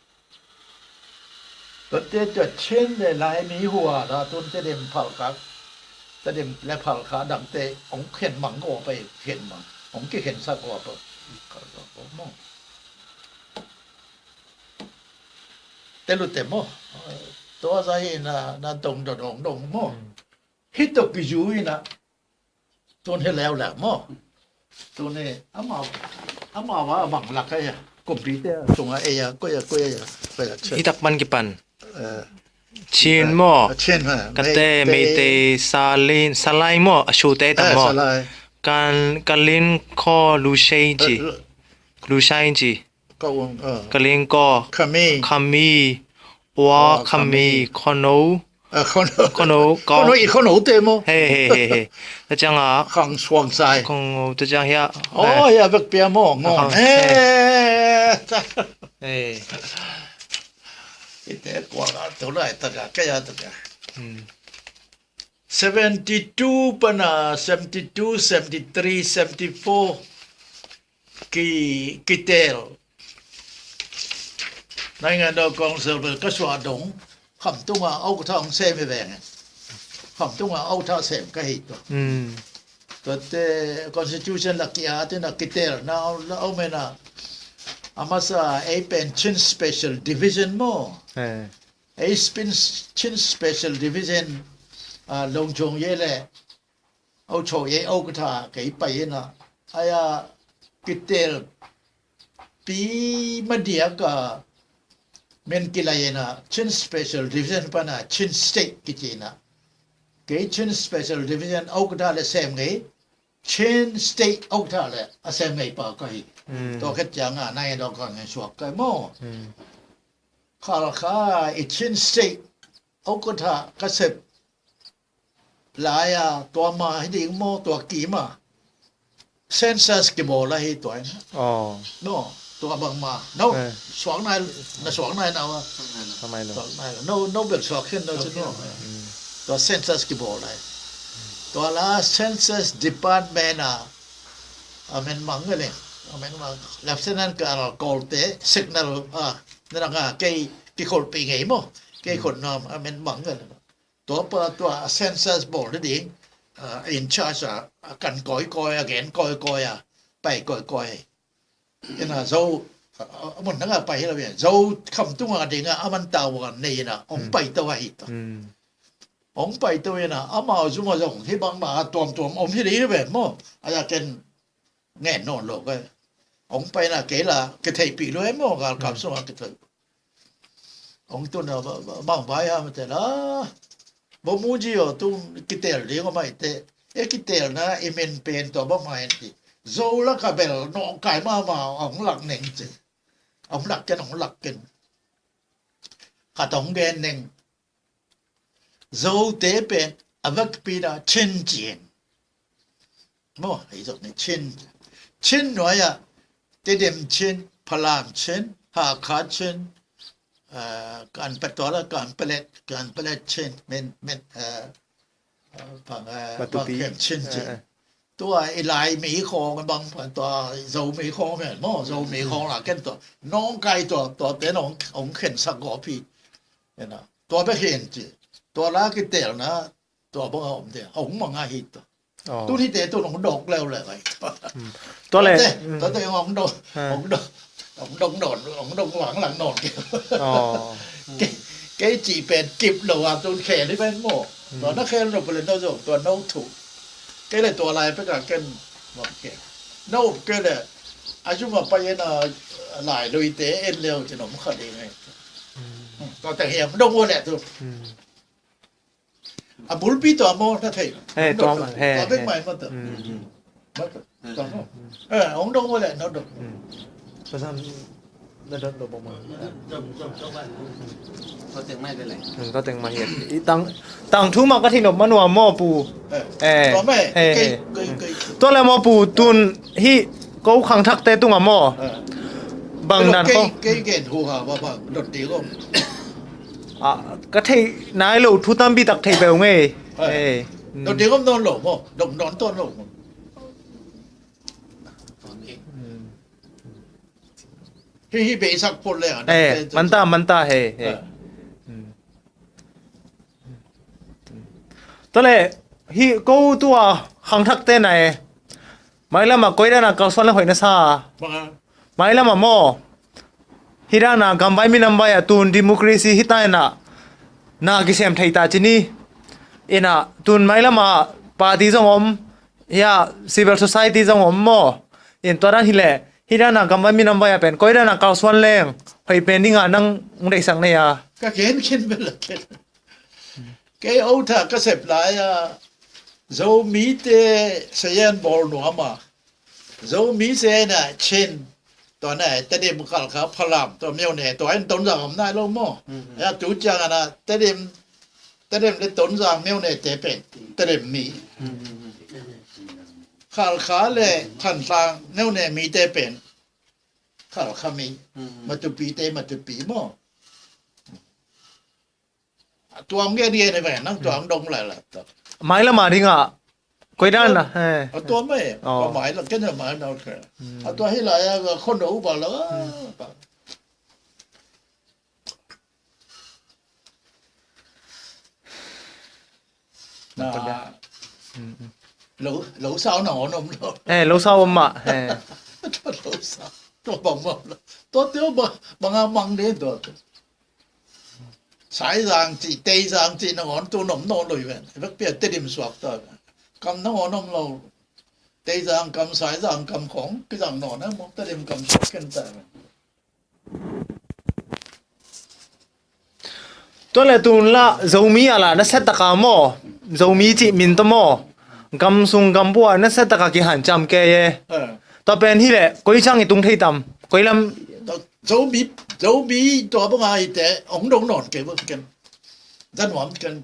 Tuate tua Chin le Laimi hua la tun Tedim Phalkha, Tedim le Phalkha dangte ong khen mang ko pai khen mang, ong kikhen sak ko pa. Te lu te mo. Tua za hi na, na dong dong dong dong mo. Hmm. Hih tawh kizui in a, tun hi leuleu maw? Tun hi amau, amau a bang lak ahi a, computer sungah ei a, koi a, koi a, koi a, Chin. Hi tak man kipan. Eh, Chin maw? Chin, ha. Kate Meitei, Meitei, Salin, Salai maw? A Sute tam maw? Salai. Kan, Kalin ko Lusei ci. Eh, Lusei ci. Ka ung, ah. Kalin ko. Khami. Khami. Wa, ah, Khami. Khami. Khono. Ah, Khono. Khono, ko. Khono, i Khono te mo. He, he, he, he. Ta ciang a. Khang Suang Sai. Khono, ta ciang hia. Oh, hia vek pia mo. Ngon. Khang, he. He. Ite kwa ga tu lai ta ga, ka ya ta ga. Hmm. Seventy-two pana, seventy-two, seventy-three, seventy-four. Ki, kitel. Naingan daw kong sel bel ka suah dong. Khamtunga au ka thang sem hi veng. Khamtunga au thang sem ka hi to. Hmm. Tua te constitution la ki a te na kitel na au la au me na. A masa ei pen Chin Special Division maw? Eh. Ei spin Chin Special Division, ah, Longchong ye le Aucho ye Okatha kei pai ina. Aya kitel pi madiaka men kilai ina Chin Special Division pana Chin State kitina. Kei Chin Special Division Okatha le sem ngei. Chin State Okatha le a sem ngei pa ka hi. Mm. Tua khat cianga nai dawk ka ngen suak kai maw. Mm. Khalkha i Chin State Okatha ka sep lai a tua ma hi ding maw tua kima. Census kibawl ahi tua in. Oh. No, tua bangma. No, eh, suak nai, na suak nai na wa. Suak nai lo. Suak nai lo. No, no bel suak khin no chin no. Mm. Tua census kibawl lai. Tua la census department a. A men mang le. A men mang. Lieutenant Colonel Kolte, signal a. Nana nga kei kikhol pi ngei maw. Kei khol nam a men mang le. Tua pa tua census bawl ding, ah, in charge a, a kan kawikawi a, gen kawikawi a, pai kawikawi. Ina Zo, a, a, a mun danga pai hi lo ve. Zo kham tunga dinga a man tau a nei ina, ong pai to ahi ta. Mm. Ong pai to ina, amau zuma zong, hi bangma a tuamtuam, om hi ding hi ve maw. A ya ken ngen nawn lo ka. Ong paina kei la, kitheihpih lo e maw, galkap sungah kitheih. Ong tun a, ba, ba, bang vai ha mate la. Bo mu ji o tu kitel ding o mai te. E kitelna i min pen tua ba mai ti. Zo la ka bel no kai ma ma ong lak neng ti. Ong lak ken, ong lak ken. Ka tong gen neng. Zote pen a vekpi na Chin ci-in. Maw, hei zong ni Chin. Chin nuai-ah Tedim Chin, Falam Chin, Hakha Chin, ah, Kanpettuan, Kanpetlet, Kanpetlet Chin, min, min, ah, ah, Pang, ah, Matupi. Pangkeng Chin ci. Eh, eh. Tua i Lai mi khawng bang pan tua Zo mi khawng hen maw, Zo mi khawng la ken tua. Nong kai tua, tua te nong, ong khen sak gawp hi. Ena. Tua bek hi en ci. Tua la kitelna, tua bang a om te. A hong mang a hi tua. Oh. Tun hi te tun hong dawk leu le vai. Hmm. Tua le, tua te, hmm, tua te hong dawk, ah, hong dawk, hong dawk nawn, hong dawk vang lang nawn kei. Oh. Kei, kei ci pen kip lo a tun khel hi pen maw. Hmm. Tua na khel lo pele no zong, tua no thu. Kei le tua lai pek a ken mawk kei. No kei le, a zum a pai en a lai lui te en leu ci nom kha ding e. Hmm. Hmm. Tua te hiam dong ua le tu. Hmm. A bulpi tua maw na thei. He, tua maw, he, tua bek he. Mai maw tua. Mm. Maw tua. Tua maw. Eh, hong dong maw leh, no dong. Mm. Pasal na dong dong maw. Tua teng mai bek lai. Mm, tua teng mai hiat. I tang, tang thu mah ka thei nop ma nuam maw pu. Eh. Eh. Tua mai, he, kei, he. Kei, kei. Tua leh maw pu tun hih ko khangthakte tungah maw. Eh. Bang dan kei, ko. Kei gen hu ha, ba, ba, dot ding om. Ah, ka theih nai lo thu tampi tak thei beu ngei. Hei. Hei. Dot ding om nawn lo maw? Dot nawn tawn lo maw? Hmm. Hih, hih beisak phot le ah. Eh, man ta, man ta, hei, hei. Ah. Hmm. Tua leh, hih ko tua khangthakte na e. Mailam ah koi dan a kalsuan leh hoih na sa. Bang a. Mailam ah maw. Hih dan a gamvai minam vai ah tun democracy hih ta in ah na kisem thei ta ci ni. In ah tun mailam ah party zong om, hih ah civil society zong om maw. In tua dan hi leh, hih dan a gamvai minam vai ah pen koi dan a kalsuan leng hoih pen ding a nang hong deihsak na hia. Ka gen khin bel a ken. Kei Okatha ka sep lai a Zomite sayan bawl nuam a. Zomi se na Chin, tua na Tedim, Khalkha, Falam, tua Myone, tua in Tonzang om nai lo maw. Mhm. Ya tu ciang ana Tedim, Tedim le Tonzang Myone te pen Tedim mi. Mhm. Khalkha le Thantlang Myone mi te pen Khalkha mi. Mhm. Matupi te Matupi maw. Tua hong gen gen hi ve, nang tua hong dong lai la. Mailam a ding ah koi dan na, eh. A tua mai, oh, tua mai la, ken a mai na, okay. Hmm. A tua hi lai a, khon do u ba la, hmm, ba. Na, hmm, hmm. Lo, lo sao na om lo. Eh, lo sao om mah, eh. Tua lo sao, tua bang mah lo. Tua teu bang a mang den tua teu. Saizang cih, Teizang cih nangawn tu nom nawn lo hi ven. Vekpi a Tedim suak ta ven. Kam nangawn om lo. Teizang kam, Saizang kam khong kizang nawn a maw, Tedim kam suak ken ta ven. Tua le tun la Zomi a la na set taka maw, Zomi cih min tawh maw, gam sung gam pua na set taka kihan ciam kei e. Tua pen hi le koi ciang i tung thei tam, koi lam? Zomi, Zomi tua banga i te ong dong nawn kei bang ken. Zanuam ken.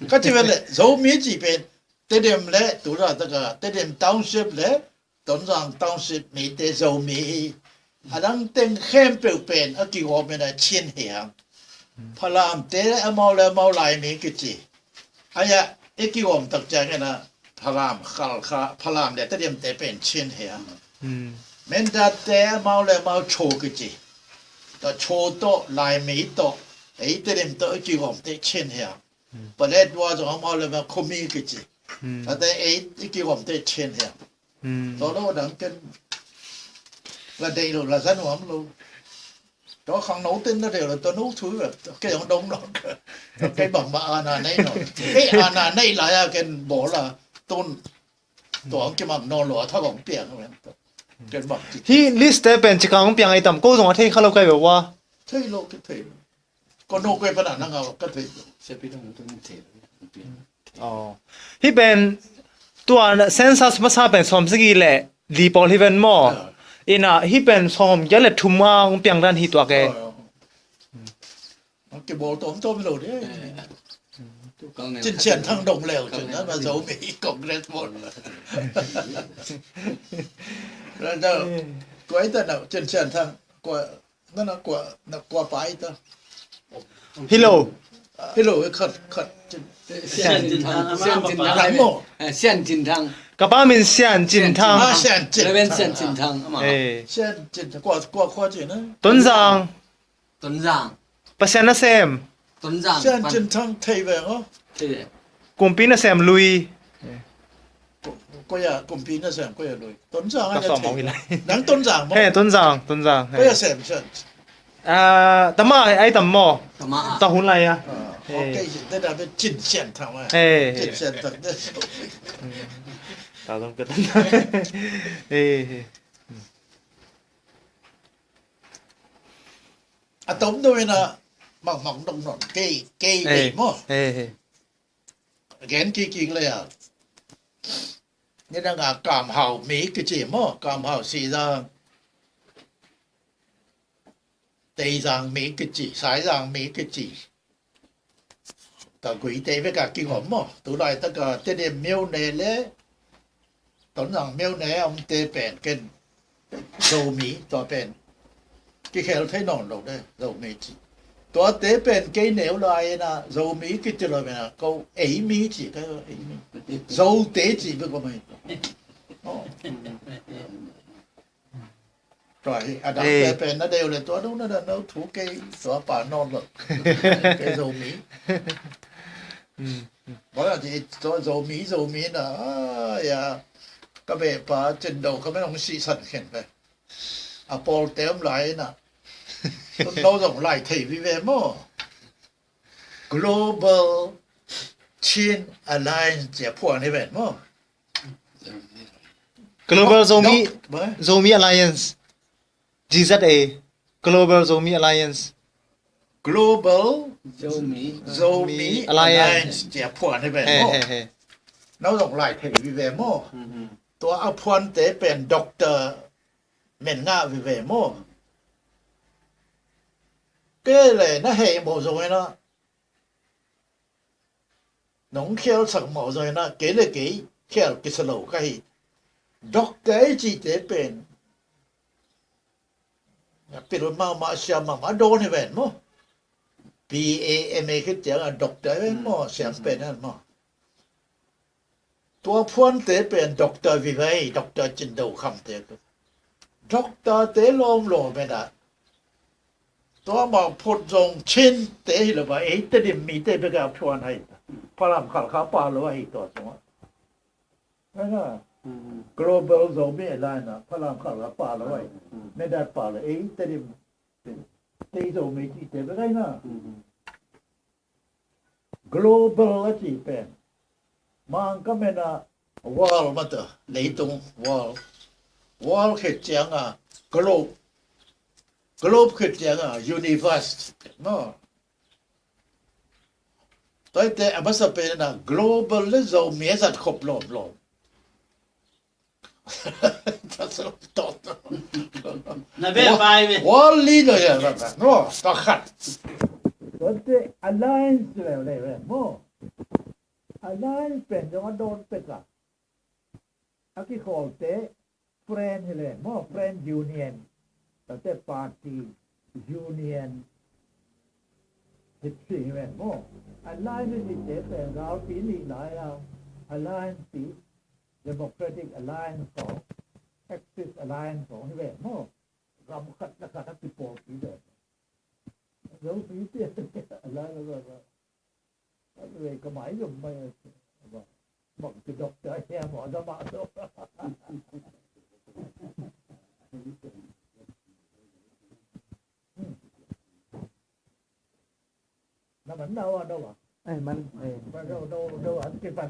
Ka ci ve le Zomi cih pen Tedim le tu la taka Tedim Township le Tonzang Township mite Zomi hi. A dang teng khempeuh pen a kigawm in a Chin hi hang. Phalamte amau le amau Laimi kici. Aya i kigawm tak ciangin a Phalam, Khalkha, Phalam le Tadimte pen Chin hi hang. Mentatte amau le amau Cho kici. Tua Cho tawh, Laimi tawh, ei Tadim tawh i kigawmte Chin hi hang. Paletwa zong amau le amau Khomi kici. Tate ei i kigawmte Chin hi hang. Tua lo dang ken la deih lo, la za nuam lo. Tua khangno ten na deih lo, tua no thu ve. Kei hong dong lo. Kei bangmah ana nei nawn. Kei ana nei lai a ken bawl a tun. Tua hong kimang nawn lo a, tha hong piang ven. Ken bang ci. Hih list te pen ci kang hong piang ei tam, ko zong a thei kha lo kai ve ua. Thei lo, kei thei lo. Ko no kei pana na ngau ka thei lo. Siapi dong tu thei lo. Aw. Hih pen tua census masa pen sawm sagih le li pawl hi ven maw? Ina hih pen sawm giat le thum a hong piang dan hi tua ke. Aw, aw. Kibawl tawmtawm hi lo de. Cin Sian Thang dong leu cin na ma Zomi Congress bawl. Kua i ta na Cin Sian Thang, kua na, na kua, na kua pa i ta. Hi lo. Hi lo, khat, khat. Sian Cin Thang. Sian Cin Thang. Thang maw? Eh, Sian Cin Thang. Ka pa min Sian Cin Thang. Ah, Sian Cin Thang. Reverend Sian Cin Thang, ama. Eh. Sian Cin Thang. Kua, kua, kua cin na? Tonzang. Tonzang. Pasian nasem. Tonzang. Sian Cin Thang thei ve maw? Thei ve. Kumpi nasem lui. Ko, ko ya kumpi nasem, ko ya lui. Tonzang a thei. Nang Tonzang maw? He, Tonzang, Tonzang. Ko ya sem, sem. Ah, tama ai tam maw? Tama. Ta hun lai a. Ah, okay, te da be Cin Sian Thang maw. He. Cin Sian Thang de. Ta dong ka ta. He, he. A tom do ina mang mang dong non kei, kei ei maw. He, he. Gen kikik le a. Ni dang a Kam Hau mi kici maw, Kam Hau Sizang. Teizang mi kici, Saizang mi kici. Ka guite bek a kigawm maw. Tulai taka Tedim myone le Tonzang myone a omte pen ken Zomi tua pen kikhel thei nawn lo de, Zomi ci. Tuate pen kei neu lai ina Zomi kici lo ina ko ei mi ci ka ei mi. Zote ci bek ko mai. Aw. Tua hi a dangte pen na deu le tua dong na dan no thu kei tua pa nawn lo. Kei Zomi. Bang a ci tua Zomi, Zomi na, ah, ya. Ka beh pa Cin Do ka men hong sihsan khen ve. A pawl te om lai na. Tun lo zong lai thei vive maw. Global Chin Alliance cia phuan hi ven maw. Global Zomi, Zomi Alliance. G Z A. Global Zomi Alliance. Global Zomi, Zomi Alliance cia phuan hi ven maw. He, he. No zong lai thei vive maw. Tua a phuante pen Doctor men ngah vive maw. Kei le na hei maw zong ina. Nong khial sak mawh zong ina kei le kei khial kisa lo ka hi. Doctor i cite pen pil mahmah siam mahmah a dawn hi ven maw. B A M A khit ciang a doctor hi ven maw, siam pen an maw. Tua phuante pen doctor vive, doctor Cin Do Kham te. Doctor te lawm lawm en a. Tua mah phot zong Chin te hi lo ba, ei Tedim mi te bek a phuan hai. Phalam Khalkha pa lo ahi tua sungah. Global Zomi Alliance ah Falam khal a pha lo ai. Medat pha lo ei Tedim, tei Zomi cihte bek ai na. Global a ci pen Mangkam en a world mah ta, leitung world. World khit ciang a globe. Globe khit ciang a universe. No. Tua hi te a masa pen a global le Zomi a zat khop lawmlawm. Na be pai ve. World leader ya no, pakhat. Tua te alliance leuleu ve maw. Alliance pen zong a dawn pek a, a kikhawlte friend hi le maw, friend union. Tate party union hi le maw. Alliance hi te pen galpi nih lai a alliance hi, Democratic Alliance khawng, Axis Alliance khawng hi le maw. Gam khat na khat a kipawlpi le. Zomi te alliance Wei ka mai zom mai. Bang ki doctor hiam aw, zama zo. Na man na wa do wa. Ai man. Ba do do do an ki pan.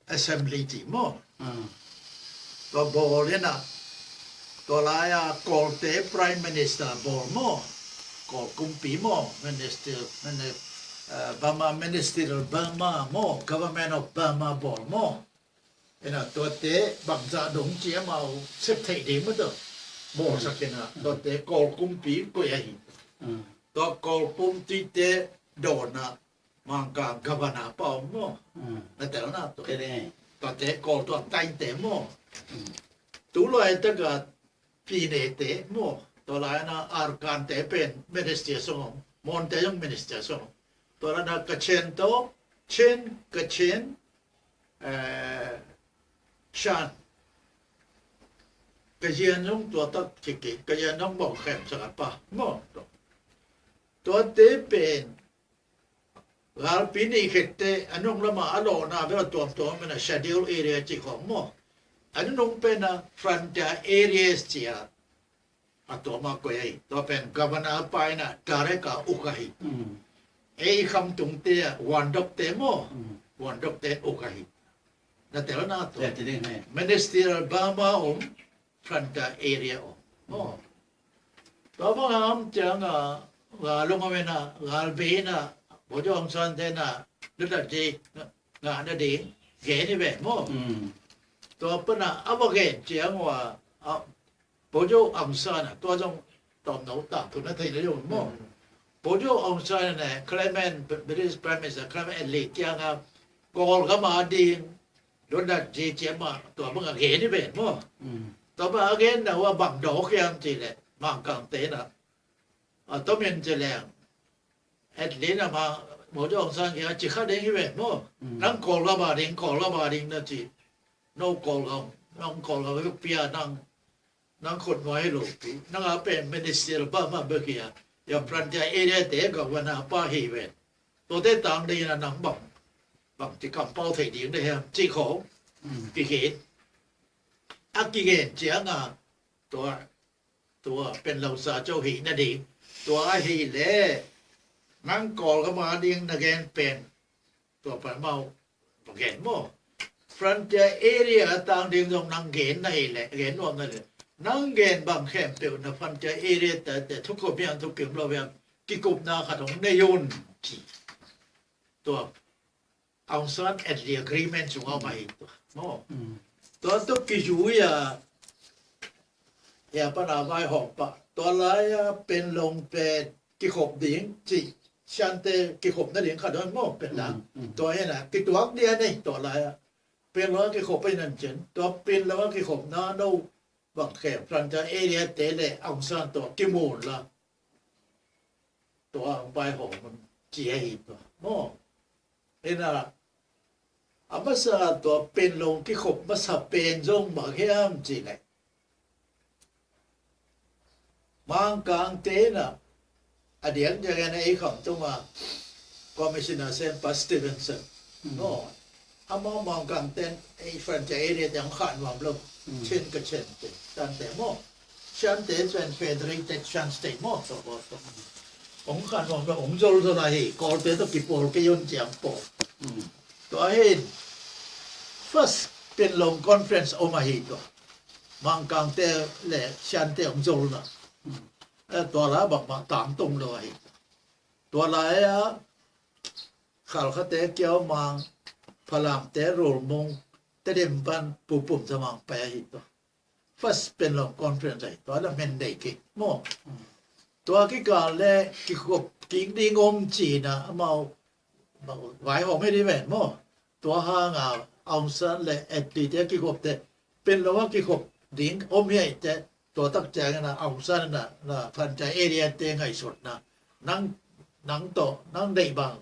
Assembly ci maw. Tua bawl in a, tua lai a Kawlte Prime Minister bawl maw. Kawl kumpi maw, Minister, Burma, Ministerial Burma maw, Government of Burma bawl maw. In a tuate bangzah dong ci amau sep theih ding maw tua. Bawlsak in a tuate Kawl kumpi koih ahi. Tua Kawl kumpi te dawn a Mangkang governor pa om maw. Na tel na tu. Tua te Kawl tuang tainte maw. Tu lai taka Pine te maw. Tua lai na Arkan te pen minister song om. Mon te zong minister song om. Tua lai na Kachin to, Chin, Kachin, Shan. Kazian zong tua tak kiki, Kazian zong mawk khem sak a pa maw. Tua te pen Galpi nih khit teh a nung lamah a lawhna bel a tuamtuam pen a schedule area cih khawng maw. A nunung pen a frontier areas ci a, a tuam a koih ahi. Tua pen governor pa in a direct a uk ahi. Ei khamtungte a wandokte maw. Wandokte uk ahi. Na tel na tua. Ministerial Burma om frontier area om. Tua bang a om ciang a, nga lung a men a, ngal bei in a, Bojo Aung San te in a, lutat je nga na ding gen hi ve maw. Tua pan a, a va gen ciang ua, Bojo Aung San a, tua zong tawm no ta, tu na thei na zong maw. Bojo Aung San in a, Clement, British Prime Minister Clement Attlee ciang a, Kawlgam a ding, lutat je ciang a, tua bang a gen hi ve maw. Tua bang a gen na ua bang dawk hiam ci leh, Mangkang te in a, a tomin ci leng. Attlee na ma, Bojo Aung San kia ci kha ding hi ve maw. Nang Kawlgam a ding, Kawlgam a ding na ci. No Kawlgam, nang Kawlgam pia nang, nang khut nuai lo pi. Nang a pen minister pa ma bek hia. Ya frontier area te governor pa hi ve. Tua te tang ding na nang bang, bang ci kampau thei ding de hiam. Ci khawng. Kigen. A kigen ciang a. Tua Tua pen lo sa co hih na ding. Tua ahih leh nang Kawlgam a ding na gen pen. Tua pan mau va gen maw. Frontier area a tang ding zong nang gen na hih leh, gen nuam na leh. Nang gen bang khempeuh na frontier area te, te thukum hiam thukim lo hiam kikupna khat hong nei un ci. Tua Aung San Attlee Agreement sung a om ahi tua. Maw. Tua tuk kizui a, hia pan a vaihawm pa. Tua lai a Panglong pen kikhop ding ci. Shan te kikhop na ding khat dong maw pen la. Tua hi na kituak dia nei tua lai a. Panglong a kikhop pen nan cen. Tua Panglong a kikhop na no bang khem frontier area te le Aung San tua kimun la. Tua ang pai hawm ci ahi tua. Maw. Ina a masa tua Panglong kikhop masa pen zong bang hiam ci leh. Mangkang te na a diang diang na ei kham tung a Commissioner Sempa Stevenson. Maw. amau Mangkangte'n ei frontier area te hong khan nuam lo. Chin Kachin te, Tante maw, Shan te, Federated Shan State maw, hong khan nuam lo, hong zolzol ahi. Kawlte tawh kipawl kei un ci-a pawl. Tua hi in first Panglong Conference om ahi tua. Mangkangte le Shante hong zolna. Eh, tua lai bangmah tangtung lo ahi. Tua lai-a Khalkhate, Kiaumang, Falamte, Lulmung, Tedim pan Pu Pum Za Mang pai ahi tua. First Panglong Conference ahi tua, la men dei kei maw. Tua kikal le kikhop kik ding om ci-in ah amau vaihawm hi ding ven maw. Tua hangah Aung San le Attlee te kikhop te, Panglong ah kikhop ding om hi ei te, tua tak ciangin ah Aung San in ah, na frontier area te ngaihsutna, nang, nang tawh, nang deih bang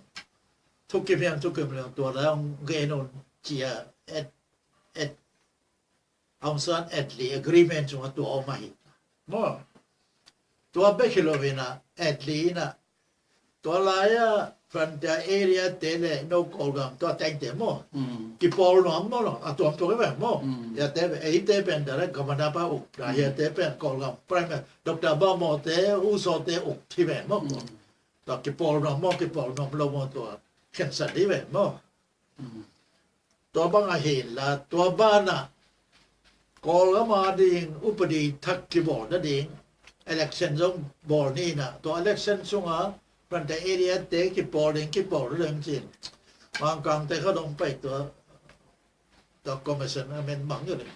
thukim hiam, thukim leng tua lai hong gen un ci-a, At, At, Aung San Attlee agreement sungah tua om ahi maw. Tua bek hi lo-in ah Attlee in ah tua lai-a frontier area te le no Kawlgam tua tengte maw, kipawl nuam maw lo, a tuamtuam hi ve maw. Eite pen direct governor pa uk, eite pen Kawlgam Prime Minister Doctor Bhamo te, U Soe te uk hi ve maw. Tua kipawl nuam maw, kipawl nuam lo maw, tua khensat hi ve maw. Tua bang ahi inla, tua banah Kawlgam ading upadi thak kibawl nading election zong bawl ni in ah, tua election sungah frontier area te kipawl ding, kipawl ding ci-in Mangkangte khat hong pai tua, tua commission a min bang hi leh,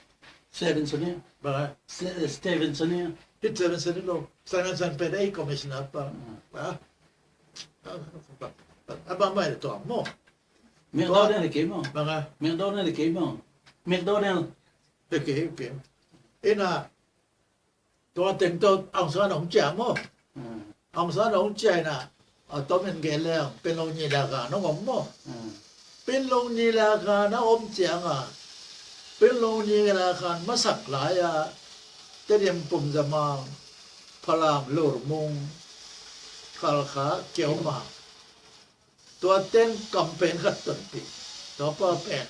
Stevenson hi. Bang a? Ste-, Stevenson hi. Hih Stevenson hi lo. Stevenson pen ei commissioner pa. A bang mai le tua maw. McDonald hi kei maw. Bang a? McDonald hi kei maw. McDonald. Hi kei, hi kei. Ina, tua teng tawh Aung San hong ciah maw. Aung San hong ciah ina, a tomin gen leng Panglong nilakhan hong om maw. Panglong nilakhan a om cianga, Panglong nilakhan masak lai-a Tedim, Pum Za Mang, Falam, Lulmung, Khalkha, Kiaumang, tua teng campaign khat tonpih. Tua pa pen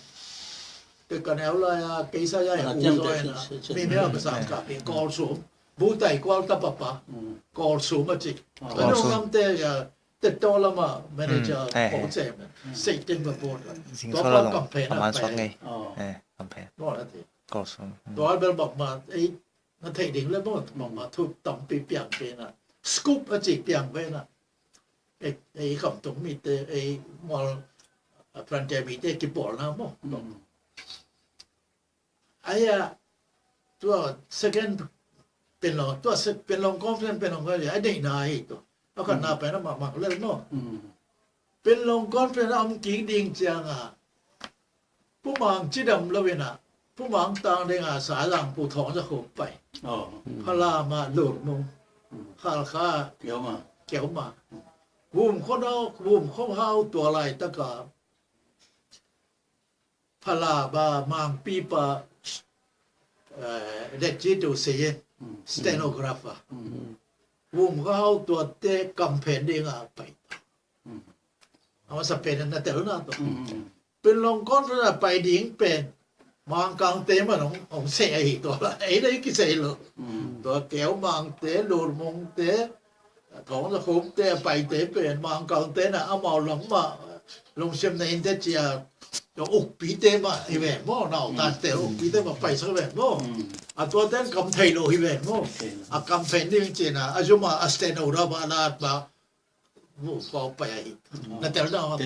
te ka neu lai-a keisa ya, a, u tiang zo te ina, si, si, si, mi mia ka sang ka pi, Kawl Sum, Butai Kual tapa pa, Kawl Sum a ci. Kawl Sum. Ka neu namte ya, te to lama manager, Kawl Sum, seiting ba bot la. Tua pa campaign a pai. Campaign. Tua bel bak ma ei na thei ding le maw, bak ma thu tampi piang kei na. Scoop a ci piang ve na. Ei, ei khamtung mite, ei mual, a, frontier mite kipawlna maw. Ai a, tua second Panglong, tua se-, Panglong Conference, Panglong Conference a deihna hi tua. A khatna pen a mahmah lel maw. Panglong Conference a om kik ding cianga Pu Mang cidam lo ina, Pu Mang tang dinga Saizang Pu Thawng Za Khum pai. Phalama Lulmung, Khalkha Kiaumang. Vum Khua Hau, Vum Khua Hau tua laitaka Phalaba Mangpipa, eh, Letci Tu Seyin, stenographer. Vum Khua Hau tuate campaign dinga pai. A masa pen na telna tua. Panglong Conference a pai ding pen Mangkangte man hong, hong seh ahi tua la. Ei le kisei lo. Tua Kiaumangte, Lulmungte, Thawng Za Khumte a paite pen Mangkangte na amau lam mah lungsim na in te cia, tua ukpite mah hi ven maw, nautante ukpite mah paisak ven maw. A tuaten kam thei lo hi ven maw. A kam pen ding cina, a zuma a stenographer a lat mah Vum Khua Hau pai ahi. Na telna ma.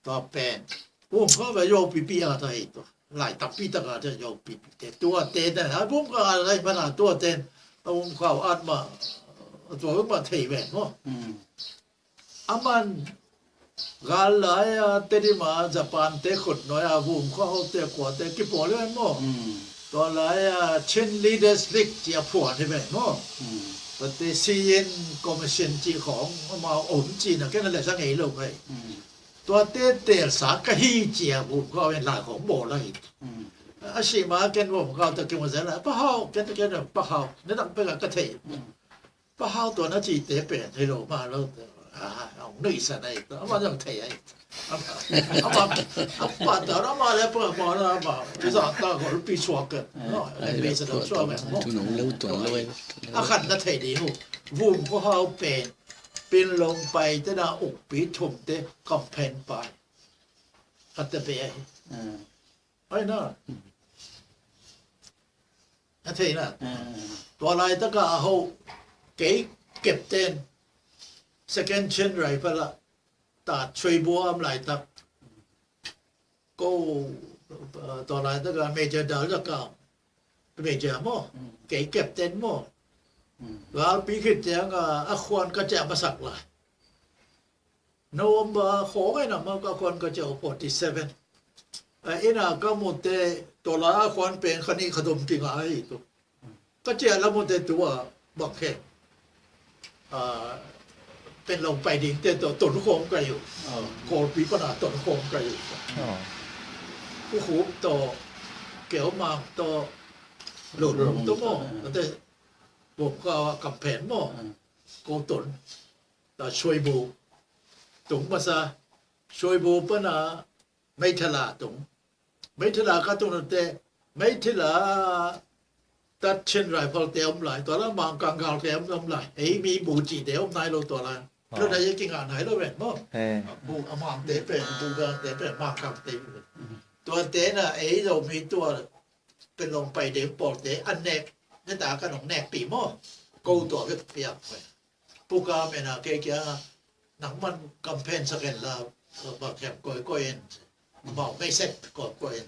Tua pen Vum Khua Hau pen yopipi a ta hi tua. Lai tampi taka ta yopipi te. Tuate ta, a Vum Khua Hau a ta hi mana tuate. A Vum Khua Hau at ma, tua ma thei ven maw. Aman gal lai-a Tedim a Japan te khut nuai-a Vum Khua Hau te kuate kipawl hi ven maw. Tua lai-a Chin Leaders League ci a phuan hi ven maw. Tuate Siyin Commission ci khawng amau om cina ken a lesa ngei lo kei. Tuate telsa ka hi ci a Vum Khua Hau in lai khawng bawl ahi. A si ma ken Vum Khua Hau ta kimu zen la, Pa Hau, ken ta ken Pa Hau, na dang pek a ka thei. Pa Hau tua na cite pen hi lo ma lo. A, hong nuihsan ahi tua, ama zong thei ahi. Ama, ama, ama, ama, le pa, ama, ama, pisa ta ko pi suak ke. No, le pi sa ta suak me. Mo. Tu nong lo, tu nong lo. A khan na thei di hu. Vum ko hau pen. Pin long pai te na uk pi thum te kam pen pai. Khat te pe ai. Ai na. A thei na. Tua lai taka a ho kei captain second chin rifle a ta chui bua am lai tak ko tua lai taka major dal taka major mo kei captain mo gal pi khit tiang a khuan ka cia masak lai. November khawng ahi na ma ka khuan ka ciah forty seven. A ina ka mute tola a khuan peng khani khatum kinga ahi tu. Ka ciah la mute tua bang khe. Pen long pai ding te to ton khawng ka yu. Kawlpi pana ton khawng ka yu. Ku khup to keu mang to lun to mo. Te bom ka kam pen mo. Ko ton. Ta Shwebo tung masa, Shwebo pana Meithala tung. Meithala ka tung te, Meithala ta Chin rifle te om lai, tua la mang kanggal te om lai, ei mi buci te om nai lo tua la. Lo da ye kinga nai lo ven mo. Bu amang te pe, bu gang te pe, mang kang te. Tua te na ei lo mi tua pen long pai ding pawl te an nek ne ta ka nong nek pi mo. Ko tua vek piak. Puka mena kei kia nang man campaign saken la ba kem koi koi en. Mau mei set koi koi en.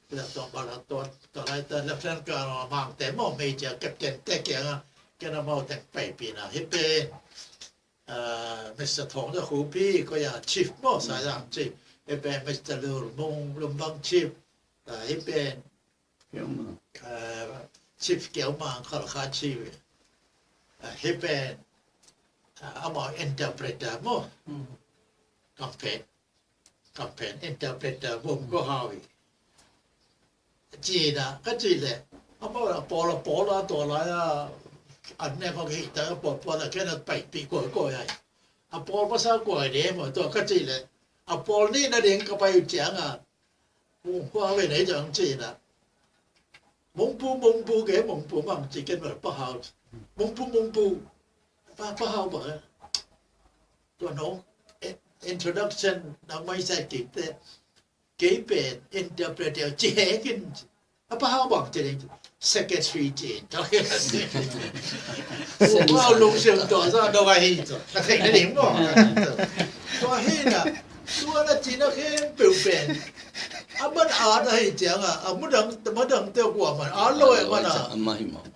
Pila tua bala tua tua lai ta left hand ka mang te mau mei tia captain te kia nga kena mau tek pai pi na hipe. Mister Thong da khupi ko ya chief mo sa yang chief. Hipe Mister Lur Mung Lumbang chief. Hipe Chief Kiau Mang Khalkha Chief hi pen amau interpreter maw? Campaign campaign interpreter bawm ko hau hi. Ci na ka ci leh amau a pawl a pawl a tua lai a an ne ko hi ta a pawl pawl a khen a paipih kawikawi ai. A pawl masa kawikawi de maw tua ka ci leh a pawl nih na ding ka pai uh ciang a Mungpu a ve nei jang ci na. Mungpu mungpu ke mungpu mang ci ken vel pahau. Mungpu mungpu pa pahau ba. Tua no introduction na mai sai kik te. Kei pen interpreter ci he kin. A pahau bang ci ding secretary ci. Tua he. Wow lung siam tua sa dong a hi tua. Ka thei na ding maw. Tua hi na. Tua na ci na khempeuh pen a man a na hi ciang a a mudang madang te kua man a lo e man a.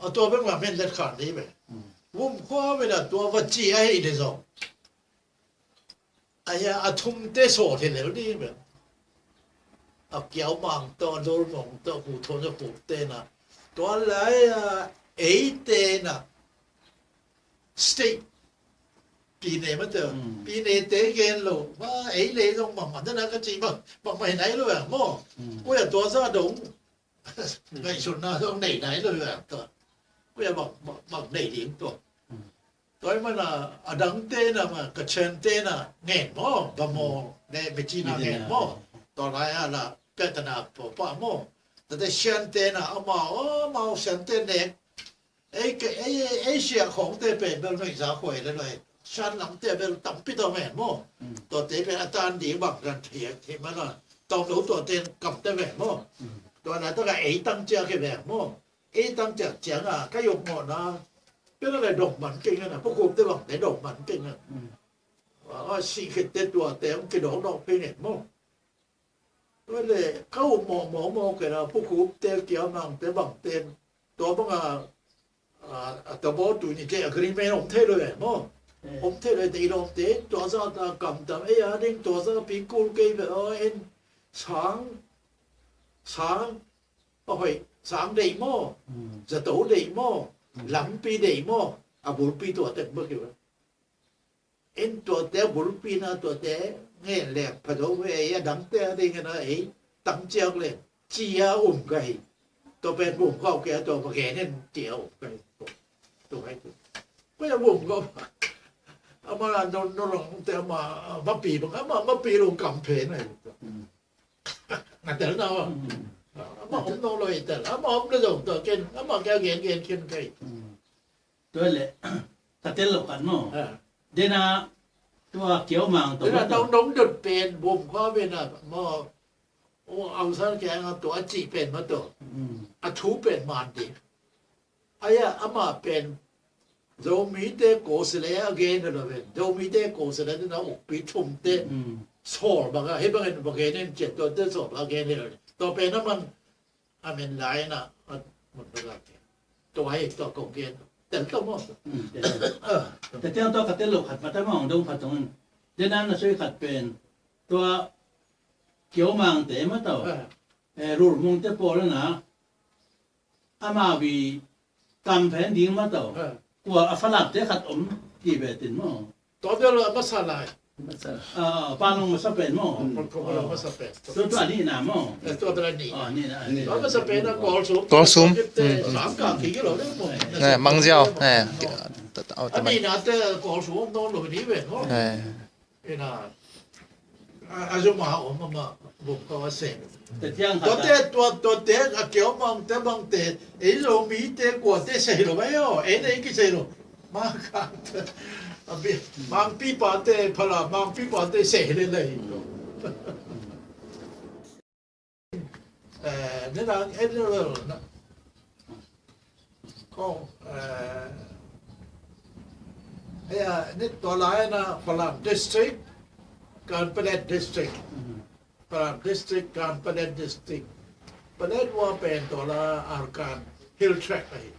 A tua pen ma men let khan ni pen. Vum khua pen a tua va ci a hi de zong. A hia a thum te saw thei lel ni pen. A Kiau Mang tawh a Lul Mong tawh Pu Thon a Pu te na. Tua lai a ei te na. State pine mate pine te gen lo ma ei le zong mang man na ka ci mang mang mai nai lo ya mo. Ko ya tua za dong ngai sun na zong nei nai lo ya tua. Ko ya mang mang nei ding tua. Tua man a dang te na ma ka chen te na ngen mo ba mo ne me ci na ngen mo. Tua lai a la ka ta na po pa mo. Tate sian te na amau amau sian te ne. Ei ke ei ei sia khong te pen bel noi za khoi le noi. San lam te bel tampi to men mo. To te pen a tan di bang ran thia thia ma na. Tong lo to te kam te men mo. To na ta ka ei tang cia ke men mo. Ei tang cia cia na ka yok mo na. Pen le dok man ke na pu kup te bang te dok man ke na. A si ke te tua te ke dok dok pe ne mo. Tua le ka um mawkmawk mawk kei na pu khup te kia mang te bang ten tua bang a a ta baw tu ni ke agreement om thei lo e maw? Om thei lo e te i lawm te tua za ta kam tam ei a ding tua za pi kul kei ve aw en sang sang a hoi sang dei maw? Zato dei maw? Lampi dei maw? A bulpi tua tek bak kei ve. En tuate a bulpi na tuate ngen leng pha zo ve ei a dangte a ding na ei tang ciak leng cia um ka hi. Tua pen bum kau ke a tua va gen en cia um ka hi. Tua hai tu. Ko ya bum kau. Ama na no no long te ama mapi bang ama mapi long kam phe na. Nga tel na wa. Ama om no lo i tel ama om lo zong to ken ama ka gen gen ken kai. Tua le ka tel lo kan mo. Dena tua kiau mang to. Dena tong dong dot pen bom kha ve na mo. O Aung San kiang a tua a ci pen ma to. A thu pen man di. Aya ama pen Zomite ko sele a gen lo ven. Zomite ko sele na ukpi thumte. Sol baka he baka baka nen chet to te sol baka gen lo. To pen a man a men lai na a mun baka. To ai to ko gen. Tel to mo. Te tiang to ka tel lo khat ma ta ma ong dong khat tong. Dena na sui khat pen. Tua kiau mang te ma to. Rul mung te pol na. Ama vi kam phen ding ma to. Kua a Falam te khat om ki ve tin mo. To bel a masa lai. Panung masa pen mo. Panung masa pen. To to ani na mo. To to ani. Ani na. To masa pen a kol sum. Kol sum. Sam ka ki lo de mo. Mang ziau. Ani na te kol sum no lo ni ve mo. Ina a zuma om ama bum ko a se. Te tiang khat. Tote tua tote a keu mang te mang te ei zo mi te kua te sei lo mai o ei nei ki sei lo. Mang ka a bi mang pi pa te phala mang pi pa te sei le le. Nidang en level na kong aya nit tua lai na Falam district kan Palet district. Falam district kan Palet district. Palet wa pen tua la Arkan Hill Tract ahi.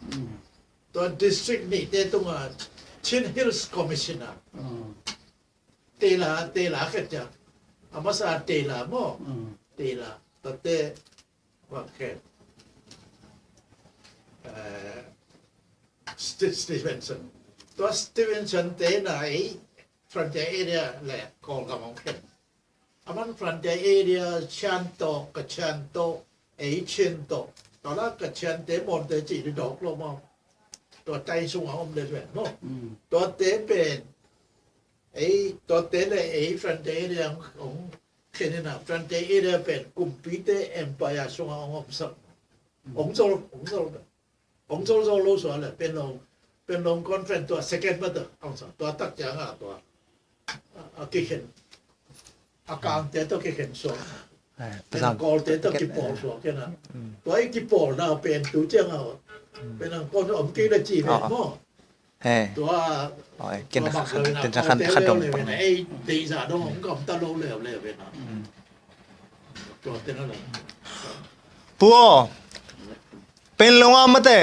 Tua district ni te tunga Chin Hills Commissioner. Tela tela khet ja. Amasa tela mo. Tela tate wa khet. Stevenson. Tua Stevenson te na ei frontier area le kol ka mong khet. Aman frontier area Chin to ka Chin to ei Chin to. Tua la ka Chin te mon te ci di dok lo mo. Tua tai sunga om le ven mo. Tua te pen ei tua te le ei frontier area ong khen ina frontier area pen kumpi te empire sunga ong om sak. Ong zol ong zol ong zol zol lo sua le pen lo pen lo conference tua second mata ong sa tua tak cia nga tua a kikhen a kang te tua kikhen sua. Pen kol te tua kipol sua kena tua i kipol na pen tu cia nga pen ang kon om ki la ci le mo. He. Tua ken tua mak lo ina ken tua khan khan dong le ina ei dei za dong om kam ta lo le le ina. Tua te na lo. Pu aw. Pen lo nga mate.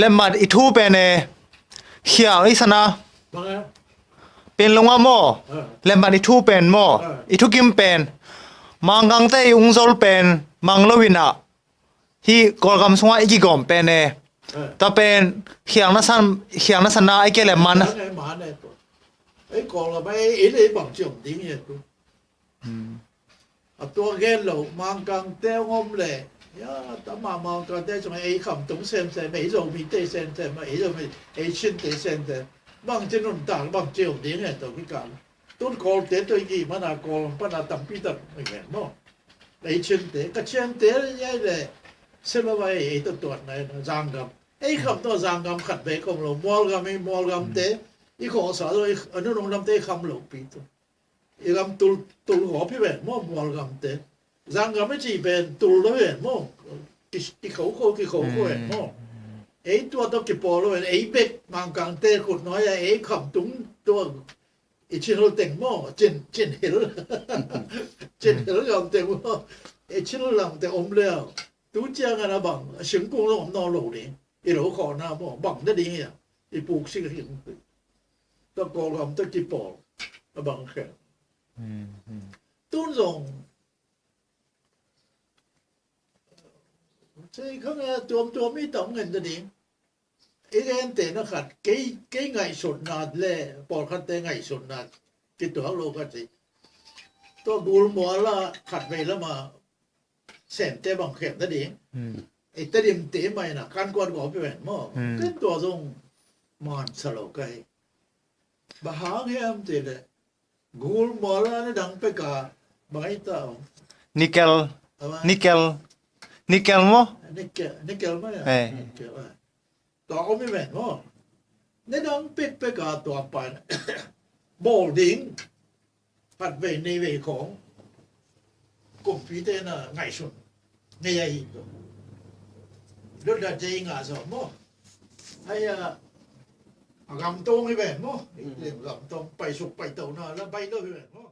Lemmat i thu pen e. Khial i sana. Pen lo nga mo. Lemmat i thu pen mo. I thu kim pen. Mangkang te i ung zol pen mang lo ina. Hi Kawlgam sungah i kigawm pen e. Tua pen khiang na san khiang na san na i ke le man. Ei Kawlgam ei ei le bang ciom ding hi tu. A tua gen lo Mangkang te ngom le. Ya tama Mangkang te sung ei kham tung sem sem ei zo mi te sem sem ei zo mi ei chin te sem sem. Bang ci nun tang bang ciom ding hi tu ki kan. Tun Kawl te tawh i gih mana Kawl pana tampi tak i gen maw? Ei Chin te, ka Chin te ei le Silawai ei tawh tuatna ei na Zanggam. Ei kham tawh Zanggam khat vei khom lo, Mualgam ei Mualgam te i khawhsa lo, a nunung lam te i kham lo pi tu. I gam tul tul gawp hi ven maw Mualgam te. Zanggam i cih pen tul lo hi ven maw? Ki ki khokho ki khokho hi ven maw? Ei tua tawh kipawl lo hi ven, ei bek Mangkang te khut nuai a ei kham tung tua i Chin Hill teng maw? Chin Chin Hill. Chin Hill gam teng maw? Ei Chin Hill gam teng om leh tu ciang a na bang a singkung lo om nawn lo ding. I lo khawhna maw? Bang na ding hi a i puk sik hi. Tua Kawlgam tawh kipawl a bang khen. Tun zong Sei khang a tuamtuam i tam ngen ta ding. I gen te na khat kei kei ngaihsutna le pawlkhat te ngaihsutna kituak lo khat si. Tua gul mual a khat vei lama sem te bang khem ta ding. I ta dim te mai na kan kuat gawp i ven maw. Ken tua zong man sa lo kai. Bang hang hiam cih leh gul mual a na dang pek a bang hi ta om. Nickel. Ama Nickel. Nickel maw? Nickel, nickel maw ya? Eh. Nickel, ah. Tua om hi ven maw. Na dang pek pek a tua pan bawl ding. Khat vei nei vei khong. Kumpi te na ngaihsun. Nei a hi tu. Dot da te nga zo maw. Ai a, a gam tong hi ven maw. Gam tong pai suk pai tau na la pai lo hi ven maw.